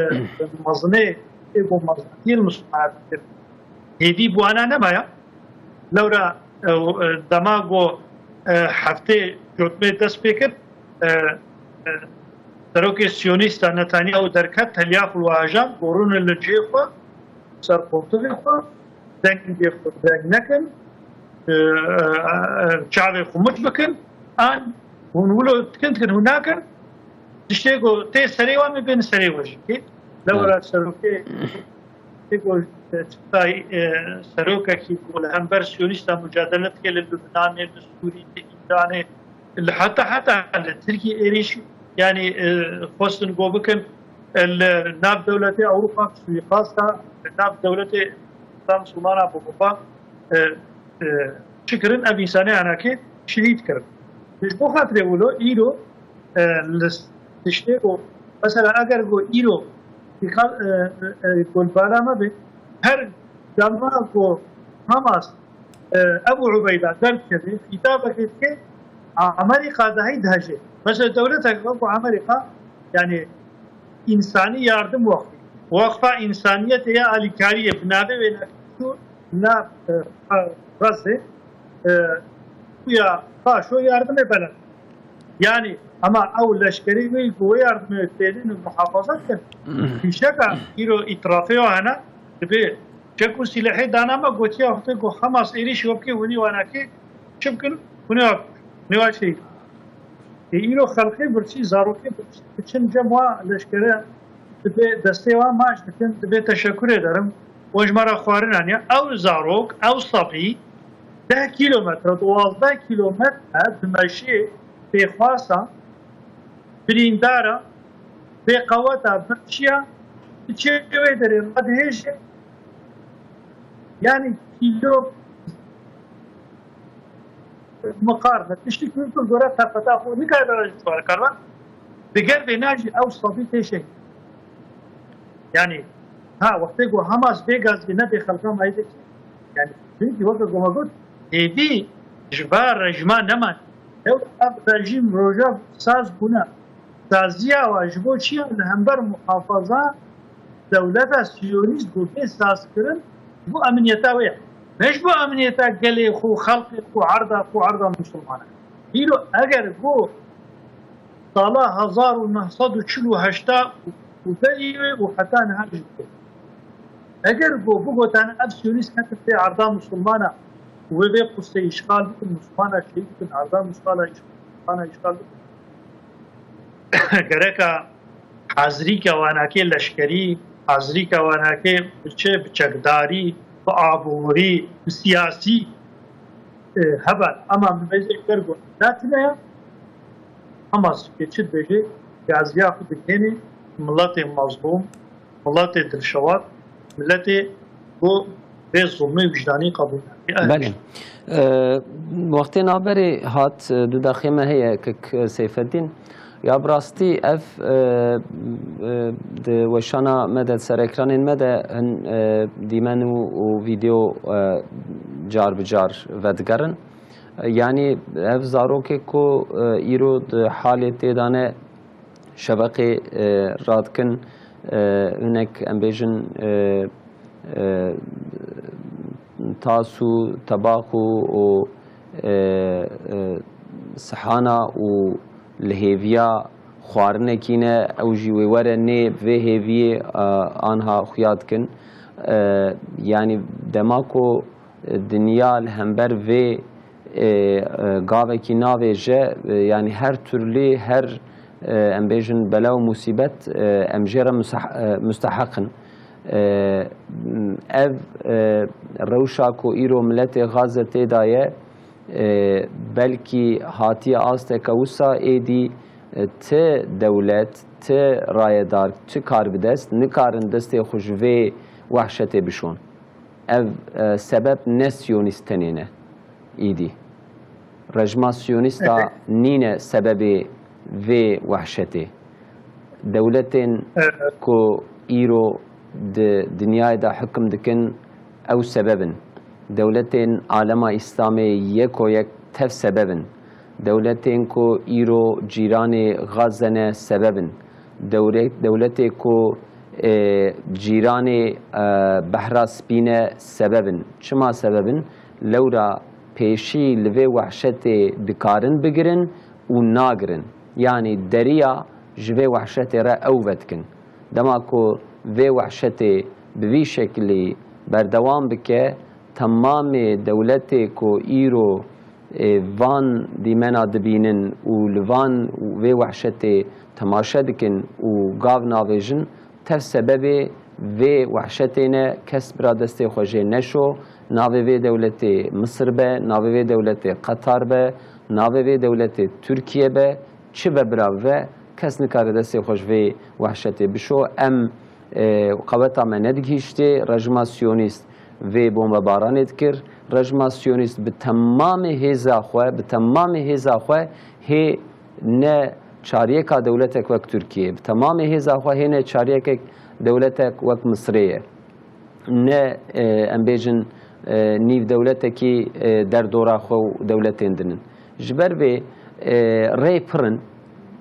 mezinê, ê ku meziniyê li Musulman hêvî bi wana nemaya. Lewra, e, e, dema ku, e, heftê cotmê dest pê kir, e, e, serokê Siyonîsta Netanyahu derket, heliya xwe li ajan, gorûne li cihê xwe, ser qoltixê xwe, dengê xwe deng nekin, e, e, e, çavê xwe mit bikin, an hûn wilo dikin, dikin hûn nakin, tiştê ku tê serê wan, me bên serê we jî kê. Lewra serokê Ê ku, e, çiqay, e, serokekî ku li hember Siyonîsta mucadele dike li Lubnanê, li Sûrî, li Îranê, li heta heta li Tirkiyê êrîş, yanî, e, xwestin ku bikin, e, li nav dewletê Ewropa suîqasta, li nav dewletê Îslam Musulmana bi xwe, e, e, çi kirin? Ev însanê hanakê şehîd kirin. Ji bo xatirê wilo îro e, li tiştê ku, mesela, eger ku îro îqal, e, e, e, golbara me be, her dema ku Hamas, e, Ebu Ubeyda derdikeve, xîtabekê dike, Amerîka dahî dihejê. Mesela, dewletek wek ku Amerîka, yani, însanî yardim wexfî, Wexfa Însaniyetê ya Alîkariyê bi navê wê navî çû nav, e, Xezê, e, xuya paşo yardimê belend. Yani, ama ew leşkerî wê ku wê yardimê têlin û muhafaza dikin. Fîşeka îro îtirafê wa hene, dibê çek û sîlehê dana me, gotiya wextê ku Hamas êrîşî we bike, winî wanakê çi bikin? Winî wa, winî wa şehîd. Ê îro xelkê birçî, zarokê birçî, diçin cem wa leşkere, dibê destê wan maç dikin, dibê teşekkürê derim. We ji me re xwarin aniye. Ew zarok, ew sebî deh kîlometre, duwazdeh kîlometre dimeşê pêxwasa, birîndara, bêqeweta, birçiya, diçê wê derê radihêje. Yani kîlo miqar me. Tiştî ku tu gore tefeta xwe nikare bera ji çare karvan. Diger vê najî ew sabî tê şehîd. Yani, ha, wextê ku Hamas bê gazî ne bê xelka mayî de çi? Yani, çünkü weke ku me got, hêvî ji va rejîma neman. Ew ev rejîm roja saz bûne. Saziya wa ji bo çi ye? Li hember muhafaza dewleta siyonîst ku bê sazkirin ji bo emniyeta wê ye. Ne ji bo emniyeta gelê xwe, xelkê xwe, erda xwe, erda misilmanan. Îro eger ku sala hezar û neh sed û çil û heşt û berî wê û heta niha jî dike. Eger ku bigotane ev siyonîst ketin vê erda musulmana û wê vê Qudsê îşxal bikin, musulmana şehîd bikin, erda musulmana îş-, musulmana îşxal bikin. Gereka hazirîka wanakê leşkerî, hazirîka wanakê bi çi, bi çekdarî, bi aborî, bi siyasî, e, hebe. Ema min vê jê ker got, ne tune ye. Hamas kê çi dibêje, gaziya xwe dikêne, miletê mazlûm, miletê dilşewat, miletê ku vê zulmê wijdanî qebûl nake. Belê. E, wextê navberê hat, e, du daxê me heye, kek, e, Seyfeddîn. Ya bi rastî ev, e, e, di weşana me de, ser ekranên me de hin, e, dîmen û, û vîdeo, e, car bi car vedigerin. E, yanî ev zarokê ku, e, îro di halê tê de ne, şeveqê, e, radikin, e, hinek em bêjin, e, e, tas û tebaq û, û, e, e, sihana û li hêviya xwarinekî ne, ew jî wê were nê vê hêviyê, e, anha xuya dikin. E, yanî dema ku dinya li hember vê, e, e, gavekî navêje, e, yanî her türlü, her, e, em bêjin bela û musîbet, e, em jê re musah-, e, musteheq in. E, ev, e, rewşa ku îro miletê Gaze tê de ye, e, belkî hatiye asteke wisa êdî, e, ti dewlet, ti rayedar, ti karbidest nikarin destê xwe ji vê wehşetê bişon. Ev, e, sebeb ne siyonîst tenê ne îdî. Rejima siyonîsta nîne sebebê vê wehşetê. Dewletên ku îro di dinyayê de hukm dikin, ew sebeb in. Dewletên alema Îslamê yeko yek tev sebeb in. Dewletên ku îro cîranê Gaze ne sebeb in. Dewre-, dewletê ku, e, cîranê, e, Behra Spî ne sebeb in. Çima sebeb in? Lewra pêşî li vê wehşetê dikarin bigirin û nagirin. Yanî deriya ji vê wehşetê re ew vedikin. Dema ku vê wehşetê bi vî şekilî berdewam bike, temamê dewletê ku îro, e, van dîmena dibînin û li van vê wehşetê temaşe dikin û gav navêjin, tev sebebê vê wehşetê ne, kes bira destê xwe jê neşo, navê vê dewletê Misir be, navê vê dewletê Qetar be, navê vê dewletê Tirkiye be, çi be bira bibe, kes nikare destê xwe ji vê wehşetê bişo. Em, e, qeweta me nedigihîştê, rejima siyonîst vê bombebaranê dikir. Rejima siyonîst bi temamê hêza xwe, bi temamê hêza xwe hê ne çaryeka dewletek wek Tirkiye, bi temamê hêza xwe hê ne çaryekek dewletek wek Misirê ye. Ne, e, em bêjin, e, nîv dewletekî, e, derdora xwe û dewletên din in. Ji ber vê, e, rê pir in.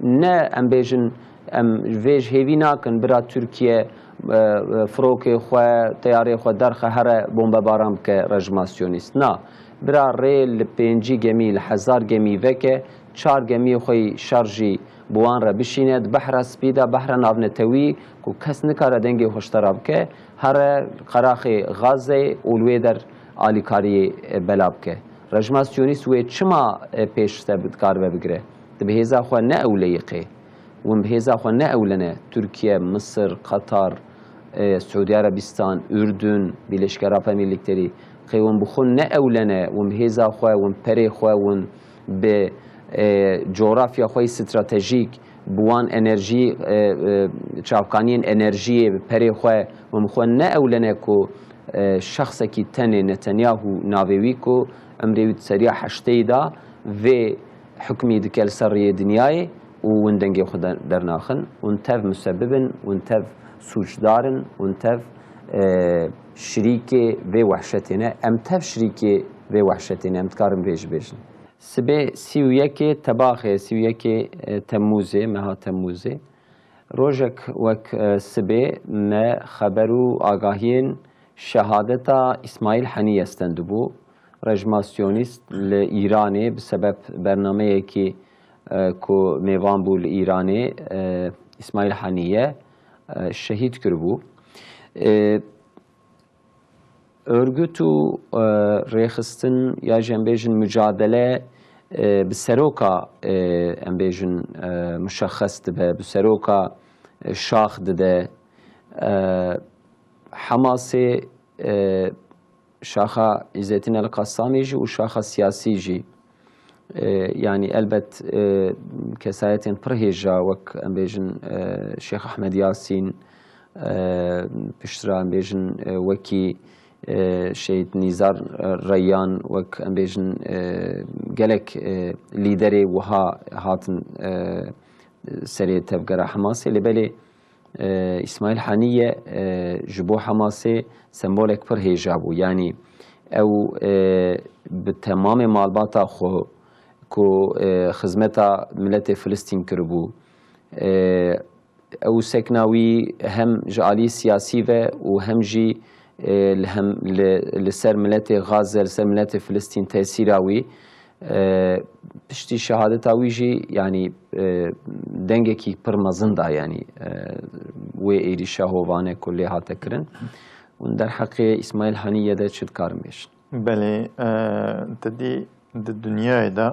Ne em bêjin, em vê ji hêvî nakin bira Tirkiye, e, e, firokê xwe, teyarê xwe derxe here bombebaran bike rejima siyonîst. Na, bira rê li pêncî gemî, li hezar gemî veke, çar gemiyê xwe yî şer jî bi wan re bişîne, di behra spî de, behra navnetewî ku kes nikare dengê xwe ji te re bike, here qeraxê Gazeyê û li wê der alîkariyê, e, bela bike. Rejima siyonîst wê çima, e, pêş te bi-, dikaribe bigire? Tu bi hêza xwe ne ewleyiqê. Hûn bi hêza xwe ne ewlene. Tirkiye, Misir, Qatar, e, Siûdî Erebistan, Urdun, Birleşik Arap Emirlikleri. Qey hûn bi xwe ne ewlene, hûn bi hêza xwe, hûn perê xwe, hûn bi, e, coğrafya xwe yî stratejîk, bi wan enerjî, e, e, çavkaniyên enerjiyê, bi perê xwe, hûn bi xwe ne ewlene ku, e, şexsekî tenê Netanyahu navê wî ku emrê wî di seriya heşteyî de vê hukmî dike li ser riyê dinyayê û hûn dengê xwe der-, dernaxin. Hûn tev musebib in, hûn tev sûcdar in, hûn tev, e, şirîkê vê wehşetê ne. Em tev şirîkê vê wehşetê ne. Em dikarin vê jî bêjin. Sibê sî û yekê Tebaxê, sî û yekê, e, Temmûzê, meha Temmûzê. Rojek wek, e, sibê me xeber û agahiyên şehadeta Îsmaîl Henîye stendibû. Rejima Siyonîst li Îranê bi sebeb bernameyekî, e, ku mêvan bû li Îranê, e, Îsmaîl Henîye, e, şehîd kiribû. E, örgüt û, e, rêxistin ya jî em bêjin mucadele, e, bi seroka, e, em bêjin, e, muşexxes dibe, bi seroka, e, şax dide. E, Hemasê, e, şaxa Îzzetîn El Qassamî jî û şaxa siyasî jî, e, yanî elbet, e, kesayetên pir hêja wek em bêjin, e, Şêx Ehmed Yasîn, e, piştre em bêjin, e, wekî, e, Şehîd Nîzar, e, Reyyan, wek em bêjin, e, gelek, e, lîderê wiha hatin, e, serê tevgera Hemasê. Lê belê, e, Îsmaîl Haniyê, e, ji bo Hemasê sembolek pir hêja bû. Yanî ew, e, bi temamê malbata xwe ku, e, xizmeta miletê Filistîn kiribû, e, ew sekna wî hem ji alî siyasî ve û hem jî, e, li hem li, li ser miletê Gaze, li ser miletê Filistîn tesîra wî, e, piştî şehadeta wî jî, yanî, e, dengekî pir mezin da, yanî, e, wê êrîşa hovane ku lê hate kirin. Hûn derheqê Îsmaîl Haniyê de çi dikarin bêjin? Belê, e, te dî di dinyayê de,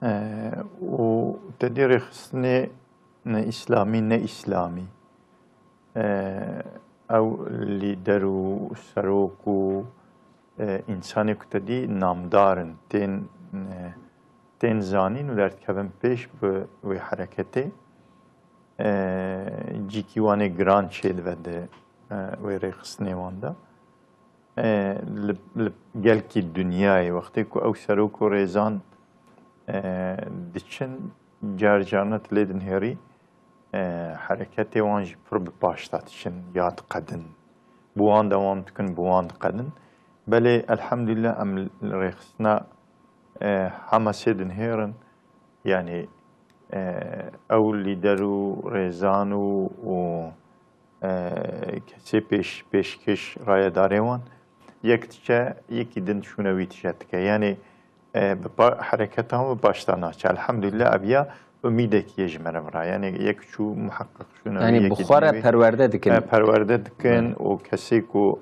e, û te dî rêxistinê ne îslamî, ne îslamî, e, ew lîder û serok û, e, însanê ku te dî namdar in, tên, e, tên zanîn û derdikevin pêş bi wê hereketê, e, cîkî wan ê giran çêdive di, e, wê rêxistinê wan de. E, li, li gelkî dinyayê wextê ku ew serok û rêzan, e, diçin, car carna tu lê dinihêrî, e, hereketê wan jî pir bi paş de diçin, ya diqedin. Bi wan dewam dikin, bi wan diqedin. Belê, elhamdulillah, em li rêxistina, e, Hamasê dinihêrin. Yanî, e, ew lîder û rêzan û, û, e, kesê pêş-, pêşkêş rayedarê wan, yek diçe, yekî din şûne wî tije dike. Yanî, e, bi pa-, hereketa wan bi paş de naçe. Elhamdulillah, ev ya umîdekî ye ji me re vira. Yanî yek çû muheqeq şûne wî, Yanî bi yekî xwe din re wî, perwerde dikin. e, perwerde dikin Belê. û kesê ku,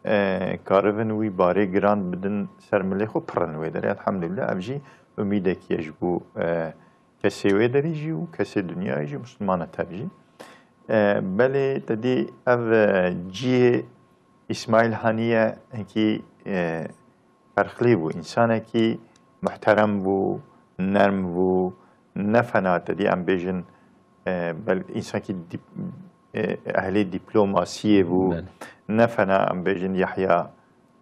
e, karibin wî barê giran bidin ser milê xwe, pirin wê derê. Elhamdulillah, ev jî umîdekî ye ji bo, e, kesê wê derê jî û kesê dinyayê jî, Mislimana tev jî. E, belê te dî ev, e, cihê Îsmaîl Haniyê hinkî, e, ferqlî bû. Însanekî muhterem bû, nerm bû, ne fena te dî em bêjin, e, bel-, însankî dîp-, e, ehlê dîplomasiyê bû, Belê. ne fena em bêjin Yahya,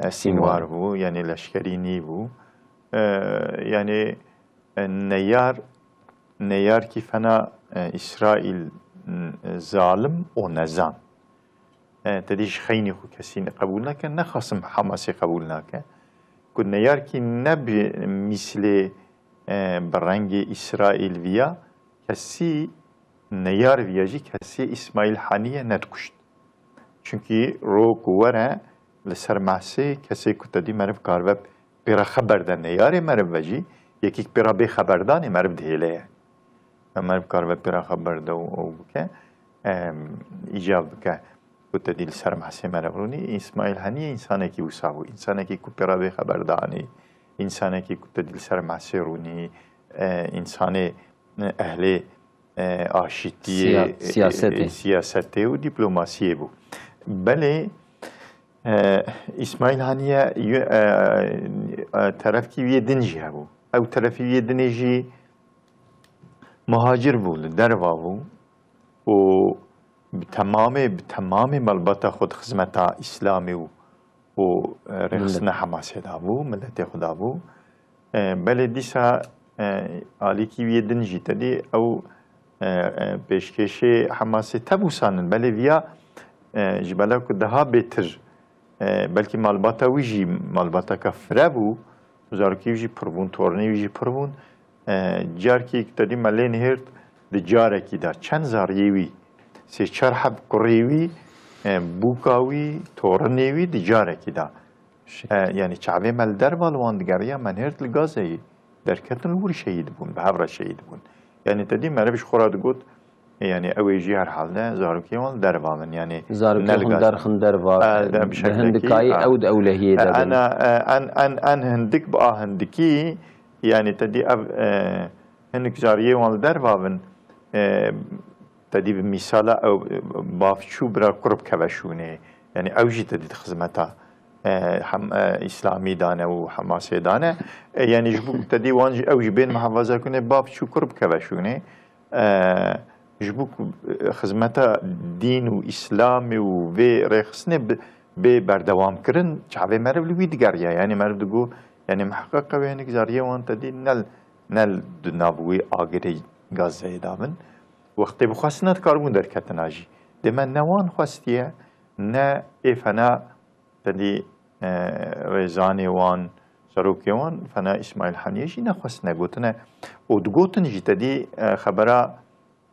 e, Sînwar Sînwar. bû, yanî leşkerî nîbû. E, yanî, e, neyar, neyarkî fena, e, Îsraîl, e, zalim û nezan. E, te dî ji xeynî xwe kesî qebûl nake, nexasim Hamasê qebûl nake. Ku neyarkî ne bi mîslê, e, bi rengê Îsraîl viya, kesî neyar viya jî kesê Îsmaîl Haniyê nedikuşt. Çunkî ro ku were li ser mehsê kesê ku te dî meriv karibe pêra xeber de neyarê meriv ve jî, yekî pêra bê xeberdanê meriv dihêle ye. Meriv karibe pêra xeber de û ew bike, em, îcab bike. Ku te dî li ser mehsê meriv rûnî, Îsmaîl Haniyê însanekî wisa bû. Însanekî ku pêra bê xeberdanê, însanekî ku te dî li ser mehsê rûnî, e, însanê, e, ehlê, e, aşîtiyê, Siya-, e, siyasetê. e, siyasetê û dîplomasiyê bû. Belê, e, Îsmaîl Haniyê, e, e, terefkî wî yê din jî hebû. Ew terefî wî yê dinê jî muhacir bû, li derva bû û bi temamê, bi temamê malbata xwe di xizmeta Îslamê û, û, e, rêxistina Milet. Hemasê de bû, miletê xwe de bû. E, belê dîsa, e, alîkî wî yê din jî te dî ew, e, e, pêşkêşê Hemasê tevûsanin. Belê viya, e, ji bela ku daha bêtir, e, belkî malbata wî jî malbateke fire bû, zarokî wî jî pir bûn, torinê wî jî pir bûn. E, carkî te dî me lê nihêrt di carekî de çend zariyê wî, sê çar heb kurê wî, e, bûka wî, torinê wî di carekî de. Şi- E, yanî çavê me li derva li wan digeriya, me nihêrt li Gazeyê derketin, li wir şehîd bûn, bi hev re şehîd bûn. Yanî te dî meriv ji xwe re digot, Yanî ew ê jî herhalde zarokê wan li derva bin. Yanî zarokê wan derxin derva, e, de, bi şeklekî, hindikayî, a, ew di ewlehiyê de bin. Ana, e, en, en, en hindik bi a hindikî, yanî te dî ev, e, hinik zariyê wan li derva bin, e, te dî bi mîsala ew, e, bavçû bira kurb keve şûnê. Yanî ew jî te dî di xizmeta, e, hem, e, Îslamî dane û Hemasê dane. E, yanî ji bo te dî wan jî ew jî bên muhafaza kune bavçû kurb keve şûnê. E, ji bo ku, e, xizmeta dîn û Îslamê û vê rêxistinê bi, bê berdewam kirin, çavê meriv li wî digeriya. Yanî meriv digo, yanî miheqeq ew ê hinek zariyê wan te dî ne, ne di nav wî agirê Gazeyê de bin. Wextê bixwestina dikaribûn derketina jî. Dê me ne wan xwestiye, ne ê fena te dî, e, rêzanê wan, serokê wan, fena Îsmaîl Haniyê jî nexwestine gotine. Û digotin jî te dî, e, xebera,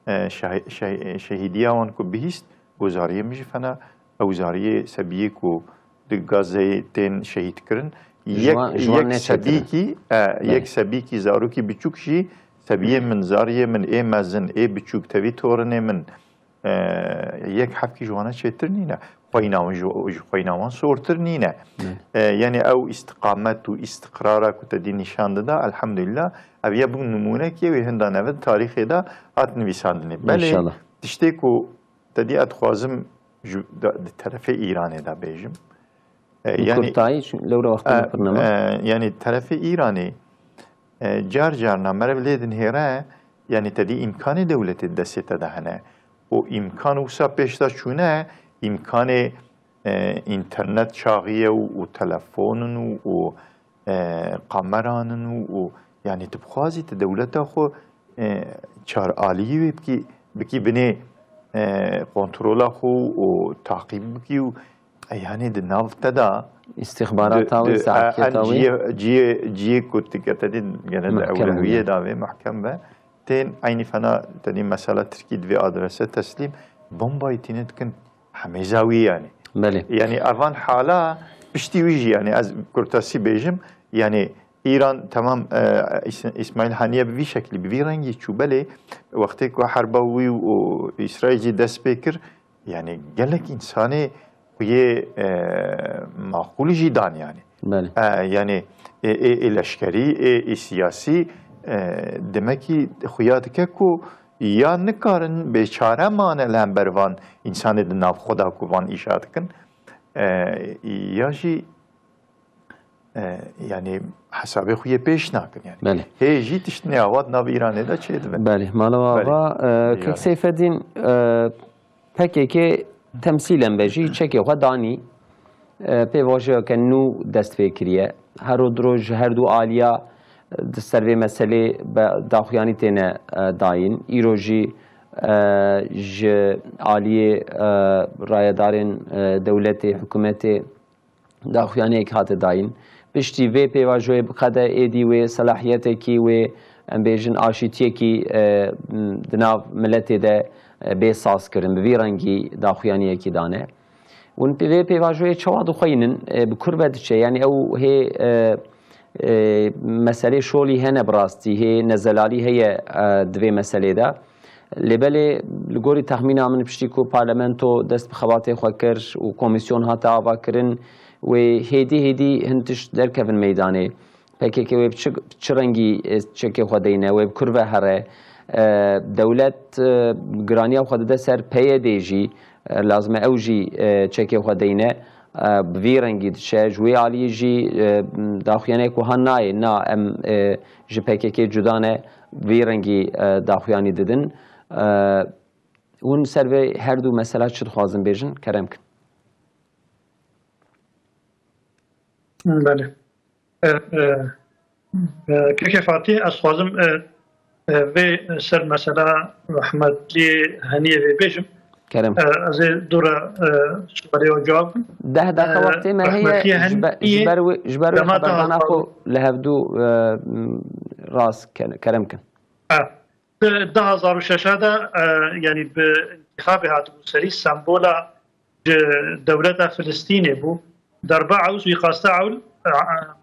e, şeh-, şeh-, şehîdiya wan ku bihîst, û zariyê min jî fena, ew zariyê sebiyê ku di Gazeyê tên şehîd kirin, ji wan, ji wan yek, yek sebîkî, e, yek sebîkî zarokî biçûk jî sebiyê min, zariyê min, ê mezin, ê biçûk, tevî torinê min, e, yek hefkî ji wana çêtir nîne. Xweyna wan ji, ji xweyna wan sortir nîne. E, yanî ew îstiqamet û îstiqrara ku te dî nîşan dida, elhamdulillah, ev ya bû nimûnekê wê hinda neve di tarîxê de hat nivîsandinê. Belê, tiştê ku te dî ez dixwazim ji, de, di terefê Îranê de bêjim. E, yanî, kurtayî, çun lewra wextê e, me pir nema. E, yanî terefê Îranê, e, car carna meriv lê dinhêre, yanî te dî îmkanê dewletê di destê te de hene. Û îmkan wisa pêş de çûne, îmkanê, e, înternet çaxî ye û, û telefon in û, û, e, kameran in û, û, yanî tu bixwazî tu dewleta xwe, e, çar aliyî wê bikî, bikî binê, e, kontrola xwe û taqîb bikî û, e, yanî di nav te de îstixbarata wê, di, e, saetiyeta wê, ciyê, ciyê, ciyê ku dike te dî gene di ewlehiyê de vê muhkem be. Tên eynî fena te dî mesela Tirkî divê adrese teslîm, bombayî tîne dikin hemêza wî yanî. Belê. Yanî evan hala piştî wî jî yanî ez kurtasî bêjim, yanî Îran temam, e, Îs-, Îsmaîl Haniye bi vî şeklî, bi vî rengî çû belê wextê ku herba wî û Îsraîl jî dest pê kir, yanî gelek însanê xuyê, e, maqûl jî dan yanî. Belê. E, yanî ê, ê, ê leşkerî, ê, ê siyasî, e, demekî xuya dike ku ya nikarin bêçare mane li hember van însanê di nav xwe de ku van îşa dikin. E, ya jî, e, yanî hesabê xwe yê pêş nakin yanî. Belê. Hê jî tiştine awa di nav Îranê de çêdibin. Belê. Mala we ava, e, kek Seyfedîn, e, P K K temsîlen be jî çekê xwe danî, e, pêvajoyeke nû dest pê kiriye. Her roj ji her du aliya, e, di ser vê meselê be daxuyanî têne, e, dayîn. Îro jî, e, ji aliyê, e, rayedarên, e, dewletê, hikûmetê daxuyaniyek hate dayîn. Piştî vê pêvajoyê biqede êdî wê selahiyetekî, wê, em bêjin, aşîtiyekî, e, di nav miletê de, e, bê saz kirin, bi vî rengî daxuyaniyekî dane. Hûn pê-, vê pêvajoyê çawa dixweynin? E, bi kur ve diçe? Yanî ew hê, e, e, meselê şolî hene bi rastî, hê nezelalî heye, e, di vê meselê de. Lê belê li gorî texmîna min piştî ku parlamento dest bi xebatê xwe kir û komîsyon hate avakirin, wê hêdî hêdî hin tişt derkevin meydanê. P K K wê bi çi, bi çi rengî, e, çekê xwe deyne, wê bi kur ve here. E, dewlet, e, giraniya xwe dide ser P Y D'ê jî, e, lazim e ew jî, e, çekê xwe deyne. E, bi vî rengî diçe. Ji wê alî jî, e, daxuyaniyek wiha nayê, na em, e, ji P K K cuda ne, vî rengî, e, daxuyanî didin. E, hûn ser vê her du mesela çi dixwazin bêjin? Kerem kin. Belê. E, e, e, Keke Fatî, ez dixwazim, e, e, vê ser mesela rehmetliyê Heniyê vê bêjim. Kerem. E, ez ê dû re, e, sualê we cewab bidim. Deh deqa, e, wextê me heye, rehmetliye ji be-, Heniyê ji ber wê, ji ber wê dema xeberdana xwe li hevdû, e, rast ken-, kerem kin. E, di du hezar û şeş de, e, yanî bi întîxabê hatibû serî, sembola ji dewleta Filistînê bû. Darbe Ews, suîqasta Ewl, e,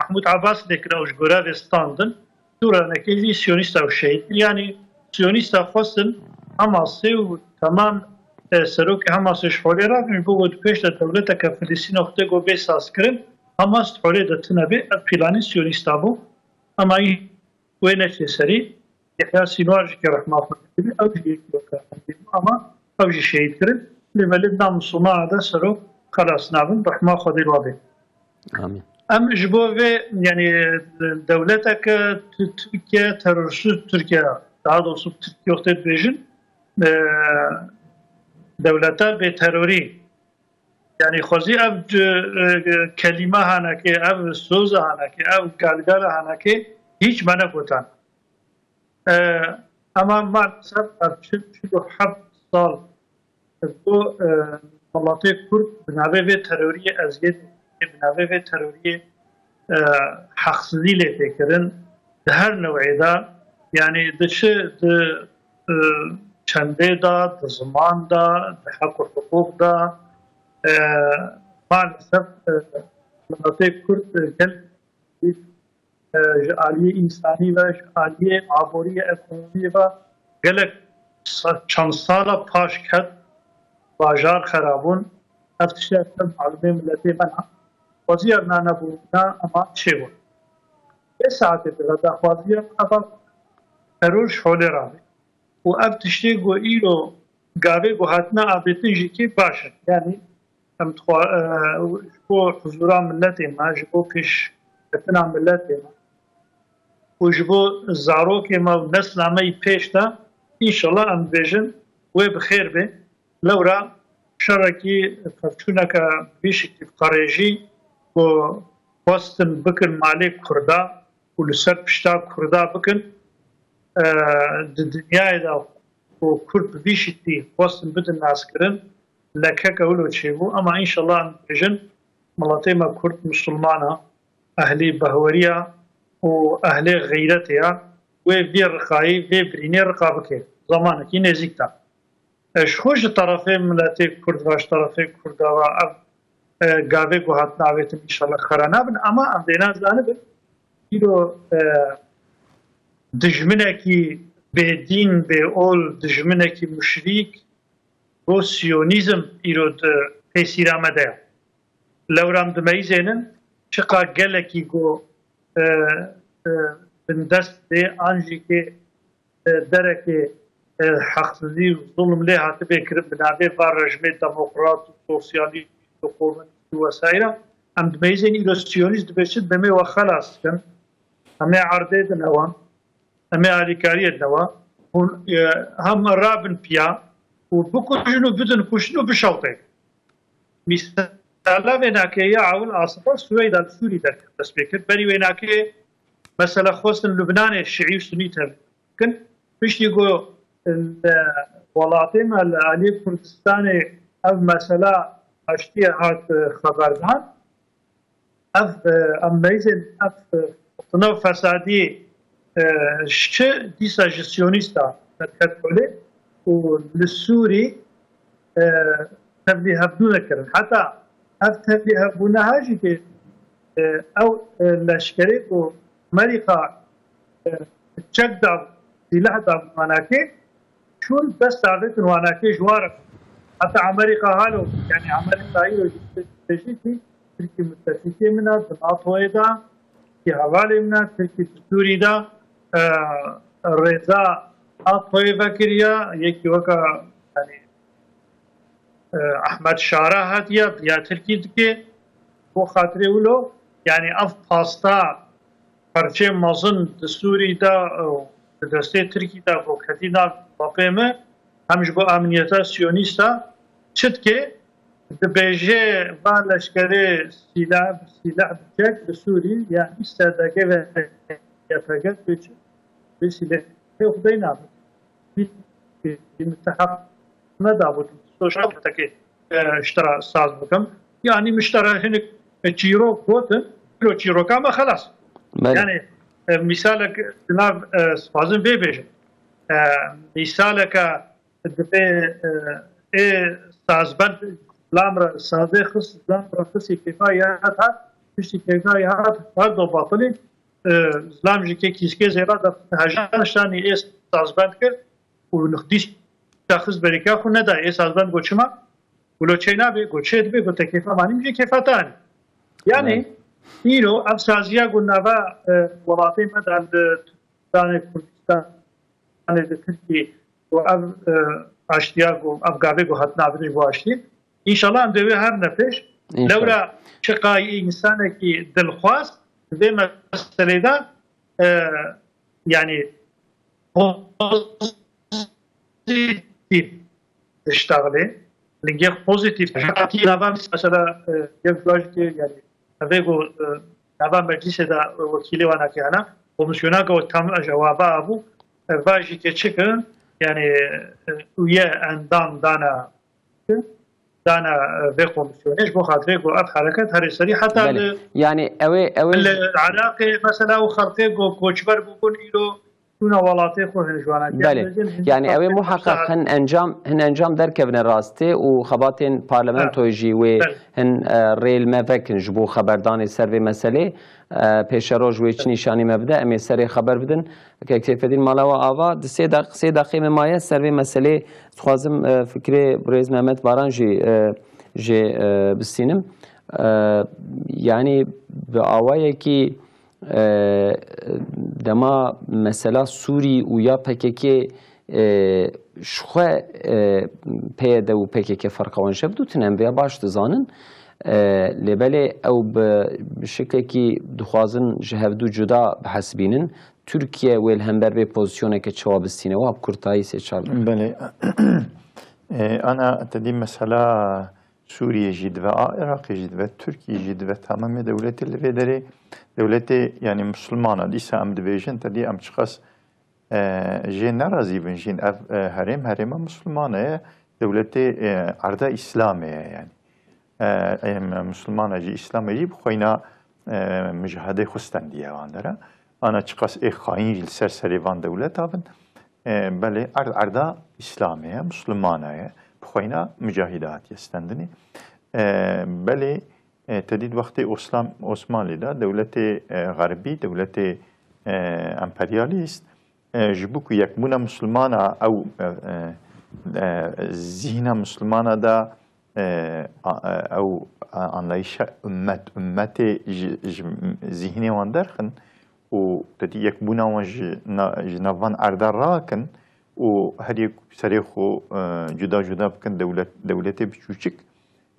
Mehmûd Abbas lê kira û ji gorevê standin. Dû re nekê jî siyonîsta û şehîd kir. Yanî siyonîsta xwestin Hamasê û temam, e, serokê Hamasê ji holê rabin, ji bo ku di pêş de dewleteke Filistîn wextê ku bê sazkirin, Hamas di holê de tune bê, ev planê Siyonîsta bû. Ama wê neçê serî, Yehya Sînwar jî ke rehma Xwedê dibî, ew jî yekî weke Xwedê bû, ama ew jî şehîd kirin. Lê belê di nav Misilmana de serok xelas nabin, rehma Xwedê li we bê. Amîn. Em ji bo vê, yanî, dewleteke Tu-, Tirkiye, terorîst Tirkiye, daha doğrusu Tirkiye wextê dibêjin, e, dewleta bê terorî. Yanî xwezî ev c-, e, kelîme hanekê, ev soza hanekê, ev galgala hanekê hîç me negotan. E, Ama maalesef ev çil, çil û heft sal bo, e, welatê Kurd bi navê vê teroriyê eziyetê, bi navê vê teroriyê, e, heqsizî lê tê kirin. Di her newê de, yanî di çi, di, e, çendê de, di ziman de, di heq û hiqûq de, e, maalesef, e, welatê Kurd, e, gel e, ji aliyê însanî ve, ji aliyê aboriyê, ekonomiyê ve gelek sa-, çend sala paş ket, bajar xerabûn. Ev tiştê ev malumê miletê me ne. Xweziyar na nebû, na ema çêbûn. Vê saetê de daxwaziya eva teror ji holê rabê. Û ev tiştê ku îro gavê ku hatine avêtin jî kê baş in. Yanî em dixwa-, e, ji bo huzûra miletê me, ji bo pêşketina miletê me û ji bo zarokê me û nesla me yî pêş de, înşallah em dibêjin wê bi xêr bê. Lewra şerekî pevçûneke vî şeklî bi qerêjî ku xwestin bikin malê Kurda û li ser pişta Kurda bikin, e, di dinyayê de ku Kurd bi vî şiklî xwestin bidin naskirin, lekeke wilo çêbû. Ema înşallah em dibêjin, miletê me Kurd misilman e, ehlê behweriya û ehlê xeyretê ya, wê vê riqayî, vê birînê riqa bike. Zamanekî nêzîk de. E, ji xwe ji terefê miletê Kurd ve, ji terefê Kurda ve ev, e, gavê ku hatine avêtin înşallah xera nabin. Ama em vêna zanibin, îro, e, dijminekî bêdîn, bêol, dijminekî muşrîk, bo siyonîzm îro di pêsîra me de ye. Lewra em dimeyizênin, çiqa gelekî ku, e, e, bindest bê an jî kê, e, derekê, e, heqsizî û zulm lê hatibê kirin bi navê va rejimê demokrat û sosyalîst û komunîst û wesaîra, em dimeyizên îro siyonîst dibêjin demê we xelas dikin. Em ê erdê dine wan. Em ê alîkariyê dine wan. Hûn, e, hem rabin piya û bikujin û bidin kuştin û bişewtên. Mîsala vênakê ya ewil Asifa Swêda li Sûrî derket, dest pê kir. Berî wênakê mesela xwestin Lubnanê şiî û sunî tevlî bikin. Piştî ku li welatê me li aliyê Kurdistanê ev mesela aştiyê hat, e, xeberdan, ev, e, em meyzên ev, e, fitina û fesadiyê, e, ji çi dîsa ji siyonîsta derket holê û li Sûrî, e, tevlî hevdû nekirin. Heta ev tevlî hevbûne ha jî kê, e, ew, e, leşkerê ku Amerîka, e, çek da, sîleh da wanakê, çûn dest avêtin wanakê ji wan re. Heta Amerîka halo, yanî Amerîka îro jî dibêjî kî Tirkî mutefîkê min e, di NATOyê de, Tirkî hevalê min e, Tirkî di Sûrî de, e, rêza NATOyê vekiriye, yekî weke, yanî, e, Ehmed Şara hatiye, biya Tirkî dike, bo xatirê wilo, yanî ev pasta perçê mezin di Sûrî de, e, di destê Tirkî de ku ketî nav bapê me, hem ji bo emniyeta siyonîsta çi dike, dibêje va leşkerê sîlah, sîlah bicek li Sûrî, yanî S D G ve Y P G dibêje, vê sîlehê Xwedê nabe. Vî, vî miteheq nedabû, soşal tekê, e, ji te re saz bikim. Yanî min ji te re hinek, e, çîrok gotin, îro çîroka me xelas. Belê. Yanî, e, mîsalek di nav, e, spazin vê bêjim. E, mîsaleke divê, e, ê sazbend zilam re, sazê xist, zilam re xistî kêfa ya hat, piştî kêfa ya hat, her do batilî, e, zilam jî kê kîskê zêra de hejan şanî ê sazbend kir û nixdî şexs berîka xwe nedaye. Ê sazbend got çima? Got lo çê nabe, got çê dibe, got te kêfa manî, min jî kêfa te anî. Yanî îro ev saziya ku nava, e, welatê me de li Kurdistanê, Kurdistanê de Tirkî û ev, e, aştiya ku ev gavê ku hat navînin ji bo aştî. Înşallah em dê wê herin pêş. Înşallah. Lewra çiqayî însanekî dilxwaz di vê meselê de, e, yanî pozîtîf diştexilê. Lingê pozîtîf. Nava mesela, e, yek civakê, yanî evê ku, e, nava meclîsê de wekîlê wana ke hene, komîsyona ku tam cewaba bû, e, va jî ke çi kirin, yanî, e, üye endam dana dana, e, vê komîsyonê ji bo xatirê ku ev hereket herê serî heta Belê. li, Yanî ew ê, ew ê li Iraqê mesela û xelkê ku koçber bûbûn îro çûna welatê xwe hin ji wana Belê. Yanî ew ê muheqeq hin encam, hin encam derkevine rastê û xebatên parlamentoyê jî wê Belê. hin, e, rêl me vekin ji bo xeberdanê ser vê meselê. E, pêşeroj wê çi nîşanî me bide, em ê serê xeber bidin. Kek Seyfedîn mala we ava, di sê deq-, sê deqê me maye ser vê meselê. Dixwazim, e, fikrê birêz Mehmet Baran jî, e, jê, e, bistînim. E, yanî bi awayekî, e, dema mesela Sûrî û ya P K K, e, ji xwe, e, P Y D û P K K ferqa wan ji hev dû tune, em vêya baş dizanin. E, lê belê ew bi, bi şeklekî dixwazin ji hev dû cuda bihesibînin. Tirkiye wê li hember vê pozîsyoneke çawa bistîne? Wa bi kurtayî sê çar deqe. Belê. E, ana te dî mesela Sûriyê jî dibe, a, Iraqê jî dibe, Tirkiyê jî dibe, tamamê dewletê li vê derê, dewletê, yanî, misilmana, dîsa em dibêjin, te dî em çiqas, e, jê nerazî bin jîn, ev, e, herêm, herêma misilmana ye, dewletê, e, erda Îslamê ye, yanî. E, em, misilmana jî, Îslamê jî bi xweyna, e, micahedê xwe stendiye wan dera. Ana çiqas ê xayîn jî li ser serê van dewleta bin. E, belê, erd erda Îslamê ye, misilmana ye, bi xweyna micahîda hatiye stendinê. E, belê, e, te dît wextê Oslam-, Osmanlî de dewletê, e, xerbî, dewletê, e, emperyalîst, e, ji bo ku yekbûna misilmana ew, e, e, e, zîhna misilmana de, e, a, e, ew, e, anlayışa ummet, ummetê ji, ji zîhnê wan derxin û te dî yekbûna wan ji na-, ji nav van erda rakin û her yek serê xwe, e, cuda cuda bikin, dewlet, dewletê biçûçik,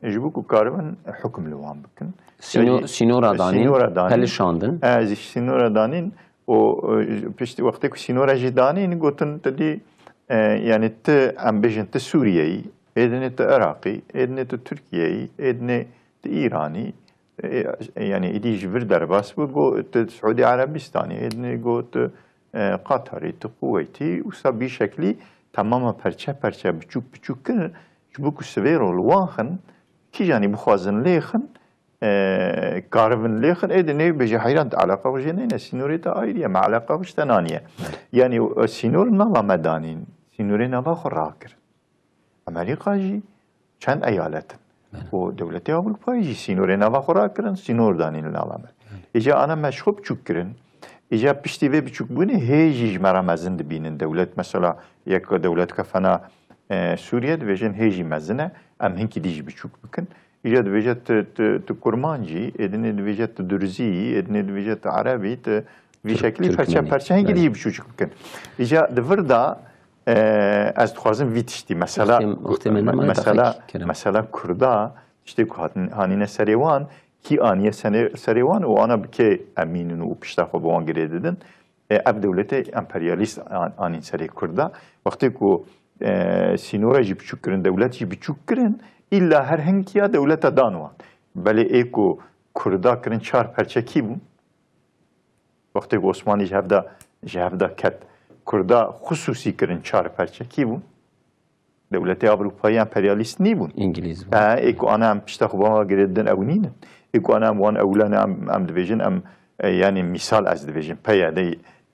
ji bo ku karibin hukm li wan bikin. Sîno-, Yanî, sînora danîn, sînora danîn. Pelişandin. E, zî sînora danîn û, e, piştî wextê ku sînora jî danîn, gotin, te dî, e, yanî ti, em bêjin, ti Sûriyeyî, êdinê ti Iraqî, êdinê ti Tirkiyeyî, êdinê ti Îranî, e, e, yanî êdî ji vir derbas bû, got, ti Siûdî Erebîstanî, êdinê got, e, Qatarî, ti Kuweytî, wisa bî şeklî temama perçe perçe, biçûk biçûk kir, ji bo ku sivê ro li wan xin, kîjanî bixwazin lê xin, e, karibin lê xin, êdî nê bêje heyran, te eleqa xwe jê neyne, sînorê te ayrî ye, me eleqa xwe ji te naniye. Belê. Yanî, e, sînor nava me danîn, sînorê nava xwe rakirin. Amerîka jî çend eyalet in. Belê. Û dewletê Ewropayê jî sînorê nava xwe rakirin, sînor danîn li nava me. Belê. Îca ana me ji xwe biçûk kirin. Îca piştî vê biçûkbûnê hê jî ji me re mezin dibînin. Dewlet mesela yek dewlet kefena, e, Sûriye dibêjin hê jî mezin e, em hinkî dî jî biçûk bikin. Îca dibêje tu, tu, tu kurmancî, êdinê dibêje tu durzî, êdinê dibêje tu erebî, tu vî Türk-, şeklî perçe Türkmenî. Perçe hingî Belê. Dî biçûçik bikin. Îca di vir de, e, ez dixwazim vî tiştî, mesela, Wextê, wextê me nemaye, mesela, daxekî kerem. Mesela Kurda, tiştê ku hatin, hanîne serê wan, kî aniye sene-, serê wan û ana bi kê emînin û pişta xwe bi wan girê didin. E, ev dewletê emperyalîst an-, anîn serê Kurda. Wextê ku, e, sînora jî biçûk kirin, dewlet jî biçûk kirin, îlla her hinkiya dewleta dan wan. Belê ê ku Kurda kirin çar perçe kî bû? Wextê ku Osmanlî ji hev de, ji hev de ket, Kurda xusûsî kirin çar perçe kî bû? Dewletê Ewropayî emperyalîst nîbûn. Îngilîz bûn. E, ê ku ana em pişta xwe bava girêdin ew nînin. Ê ku ana em wan ewlane em, em dibêjin em, e, yanî mîsal ez dibêjim, P Y D,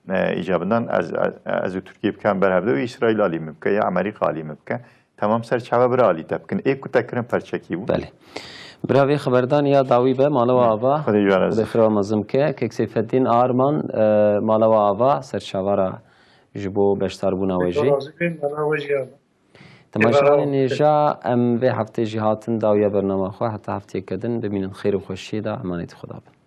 e, îcabindan ez, ez, ez û Tirkiye bikem ber hevde û Îsraîl alî min bike ya Amerîka alî min bike. Temam ser çava bira alî te bikin. Ê ku te kirin perçekî bû. Belê. Bira vê xeberdan ya dawî be, mala we ava. Xwedê ji we razî. Xwedê xira mezin bike. Kek Seyfeddîn Arman, e, mala we ava, ser çava ra ji bo beşdarbûna we jî. Xwedê razî be, mala we jî ava. Temaşevanên hêja, em vê heftê jî hatin dawiya bernama xwe. Heta hefteyeke din bimînin xêr û xweşiyê de, emanetî Xweda bin.